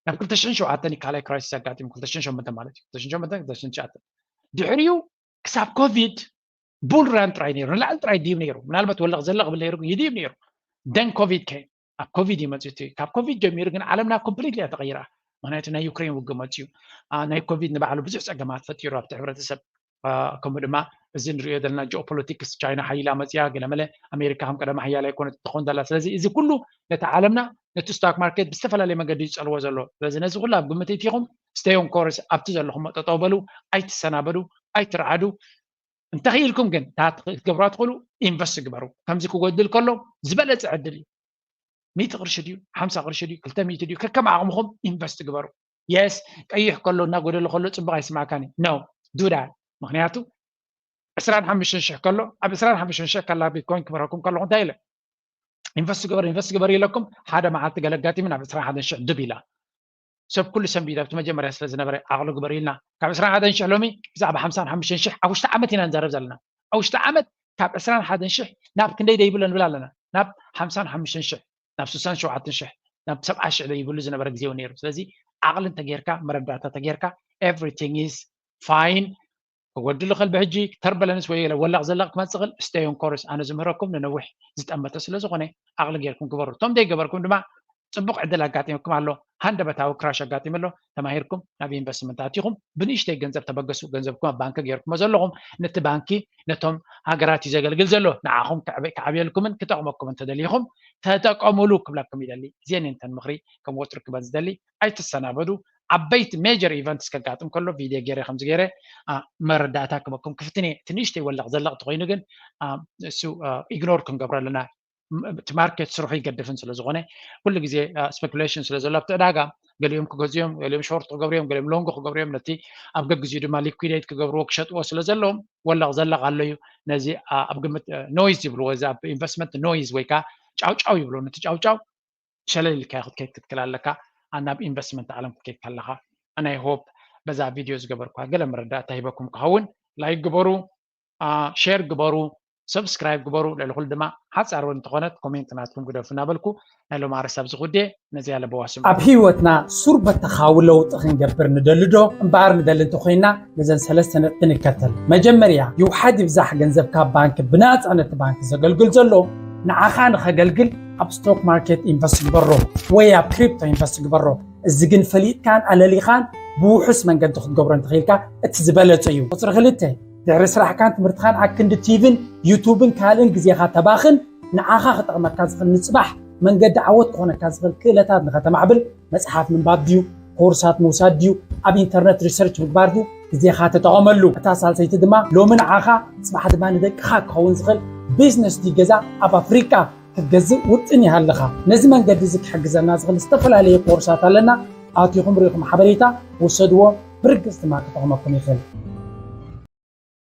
ናብ ክልተ ሽሕን ሸውዓተን ካልኣይ ክራይሲስ ኣጋጢሙ ክልተ ሽሕን ሸሞንተ ማለት እዩ ክልተ ሽሕን ሸሞንተ ክልተ ሽሕን ትሽዓተን ድሕሪኡ ክሳብ ኮቪድ ቡል ራን ጥራይ ነይሩ ንላዕሊ ጥራይ ድዩ ነይሩ ምናልባት ወለቕ ዘለቕ ብል ነይሩ ይድዩ ነይሩ ደን ኮቪድ ከ ኣብ ኮቪድ እዩ መፅኡ ካብ ኮቪድ ጀሚሩ ግን ዓለምና ኮምፕሊትሊ እያ ተቐይራ ምክንያቱ ናይ ዩክሬን ውግእ መፅኡ ናይ ኮቪድ ንባዕሉ ብዙሕ ፀገማት ፈጢሩ ኣብቲ ሕብረተሰብ ከምኡ ድማ እዚ ንሪኦ ዘለና ጂኦፖለቲክስ ቻይና ሓይላ መፅያ ገለመለ ኣሜሪካ ከም ቀደማ ሓያል ኣይኮነት ትኾን ዘላ ስለዚ እዚ ኩሉ ነቲ ዓለምና ነቲ ስታክ ማርኬት ብዝተፈላለየ መገዲ ዝፀልዎ ዘሎ ስለዚ ነዚ ኩሉ ኣብ ግምት እቲኹም stay on course ኣብቲ ዘለኹም ጠጠው በሉ ኣይትሰናበዱ ኣይትርዓዱ እንተኽኢልኩም ግን ክትገብሩ ትኽእሉ ኢንቨስት ግበሩ ከምዚ ክጎድል ከሎ ዝበለፀ ዕድል እዩ ሚእቲ ቅርሺ ድዩ ሓምሳ ቅርሺ ድዩ ክልተ ሚእቲ ድዩ ከከም ዓቕምኹም ኢንቨስት ግበሩ የስ ቀይሕ ከሎ እናጎደለ ከሎ ፅቡቅ ኣይስማዕካን እዩ no do that ምክንያቱ ዕስራን ሓሙሽተን ሽሕ ከሎ ኣብ ዕስራን ሓሙሽተን ሽሕ ከላ ቢትኮይን ክበረኩም ከለኹ እንታይ ኢለ ኢንቨስት ግበር ኢንቨስት ግበር ኢለኩም ሓደ መዓልቲ ገለ ኣጋጢሙ ናብ ዕስራን ሓደን ሽሕ ድብ ኢላ ሰብ ኩሉ ሰንቢድ ኣብቲ መጀመርያ ስለ ዝነበረ ዓቕሉ ግበር ኢልና ካብ ዕስራን ሓደን ሽሕ ሎሚ ብዛዕባ ሓምሳን ሓሙሽተን ሽሕ ኣብ ውሽጢ ዓመት ኢና ንዛረብ ዘለና ኣብ ውሽጢ ዓመት ካብ ዕስራን ሓደን ሽሕ ናብ ክንደይ ደይብሎ ንብል ኣለና ናብ ሓምሳን ሓሙሽተን ሽሕ ናብ ስሳን ሸውዓተን ሽሕ ናብ ሰብዓ ሽሕ ደይብሉ ዝነበረ ግዜ እውን ነይሩ ስለዚ ዓቕሊ እንተጌርካ መረዳእታ ተጌርካ everything is fine ክጎድል ይኽእል ብሕጂ ተርበለንስ ወይ ወላቕ ዘላቕ ክመፅእ ይኽእል stay on course ኣነ ዝምህረኩም ንነዊሕ ዝጠመተ ስለ ዝኾነ ዓቕሊ ጌርኩም ግበሩ እቶም ዘይገበርኩም ድማ ፅቡቕ ዕድል ኣጋጢምኩም ኣሎ ሃንደበታዊ ክራሽ ኣጋጢሙ ኣሎ ተማሂርኩም ናብ ኢንቨስትመንት ኣቲኹም ብንእሽተይ ገንዘብ ተበገሱ ገንዘብኩም ኣብ ባንክ ጌርኩሞ ዘለኹም ነቲ ባንኪ ነቶም ሃገራት እዩ ዘገልግል ዘሎ ንዓኹም ክዕብየልኩምን ክጠቕመኩምን ተደሊኹም ተጠቀሙሉ ክብለኩም ይደሊ እዚአን እንተን ምኽሪ ከም ወትሩ ክበን ዝደሊ ኣይትሰናበዱ ዓበይቲ ሜጀር ኢቨንትስ ከጋጥም ከሎ ቪድዮ ገይረ ከምዚ ገይረ መረዳእታ ክበኩም ክፍትን እየ ትንሽተይ ወለቕ ዘለቕ ተኮይኑ ግን እሱ ኢግኖር ክንገብሮ ኣለና እቲ ማርኬት ስርሑ ይገድፍን ስለ ዝኾነ ኩሉ ግዜ ስፔኩሌሽን ስለ ዘሎ ኣብቲ ዕዳጋ ገሊኦም ክገዝኦም ገሊኦም ሾርት ክገብርዮም ገሊኦም ሎንግ ክገብርዮም ነቲ ኣብ ገግዚኡ ድማ ሊኩዊዴት ክገብርዎ ክሸጥዎ ስለ ዘለዎም ወለቕ ዘለቕ ኣሎ እዩ ነዚ ኣብ ግምት ኖይዝ ይብልዎ እዚ ኣብ ኢንቨስትመንት ኖይዝ ወይ ከዓ ጫውጫው ይብልዎ ነቲ ጫውጫው ሸለል ኢልካ ክትከይድ ክትክል ኣለካ ናብ ኢንቨስትመንት ዓለም ክትከይድ ከለካ ናይ ሆፕ በዛ ቪድዮ ዝገበርኳ ገለ መረዳእታ ሂበኩም ክኸውን ላይክ ግበሩ ሼር ግበሩ ሰብስክራይብ ግበሩ ልዕሊ ኩሉ ድማ ሓፃር እውን እንተኾነት ኮሜንት ናትኩም ግደፉ እናበልኩ ናይ ሎም ኣርስ ኣብዚ ኩዴ ነዚያ ለበዋስም ኣብ ህይወትና ሱር በተኻዊ ለውጢ ክንገብር ንደሊ ዶ እምበኣር ንደሊ እንተኮይና ነዘን ሰለስተ ነጥቢ ንከተል መጀመርያ ይውሓድ ይብዛሕ ገንዘብ ካብ ባንክ ብናፃ ነቲ ባንክ ዘገልግል ዘሎ ንዓኻ ንኸገልግል ኣብ ስቶክ ማርኬት ኢንቨስት ግበሮ ወይ ኣብ ክሪፕቶ ኢንቨስት ግበሮ። እዚ ግን ፈሊጥካን ኣለሊኻን ብውሑስ መንገዲ ክትገብሮ እንተኽኢልካ እቲ ዝበለጸ እዩ። ቁፅሪ ክልተ፣ ድሕሪ ስራሕካን ትምህርትኻን ኣክንዲ ቲቪን ዩቱብን ካልእን ግዜኻ ተባኽን። ንዓኻ ክጠቕመካ ዝኽእል ንፅባሕ መንገዲ ዓወት ክኾነካ ዝኽእል ክእለታት ንኸተማዕብል መፅሓፍ ምንባብ ድዩ፣ ኮርሳት ምውሳድ ድዩ፣ ኣብ ኢንተርነት ሪሰርች ምግባር ድዩ፣ ግዜኻ ተጠቐመሉ። እታ ሳልሰይቲ ድማ ሎሚ ንዓኻ ፅባሕ ድማ ንደቅኻ ክኸውን ዝኽእል ቢዝነስ ድዩ ገዛ ኣብ ኣፍሪቃ ክትገዝእ ውጥን ይሃለኻ። ነዚ መንገዲ እዚ ክሕግዘና ዝኽእል ዝተፈላለየ ኮርሳት ኣለና። ኣቲኹም ርኢኹም ሓበሬታ ውሰድዎ፣ ብርግፅ ድማ ክጠቕመኩም ይኽእል።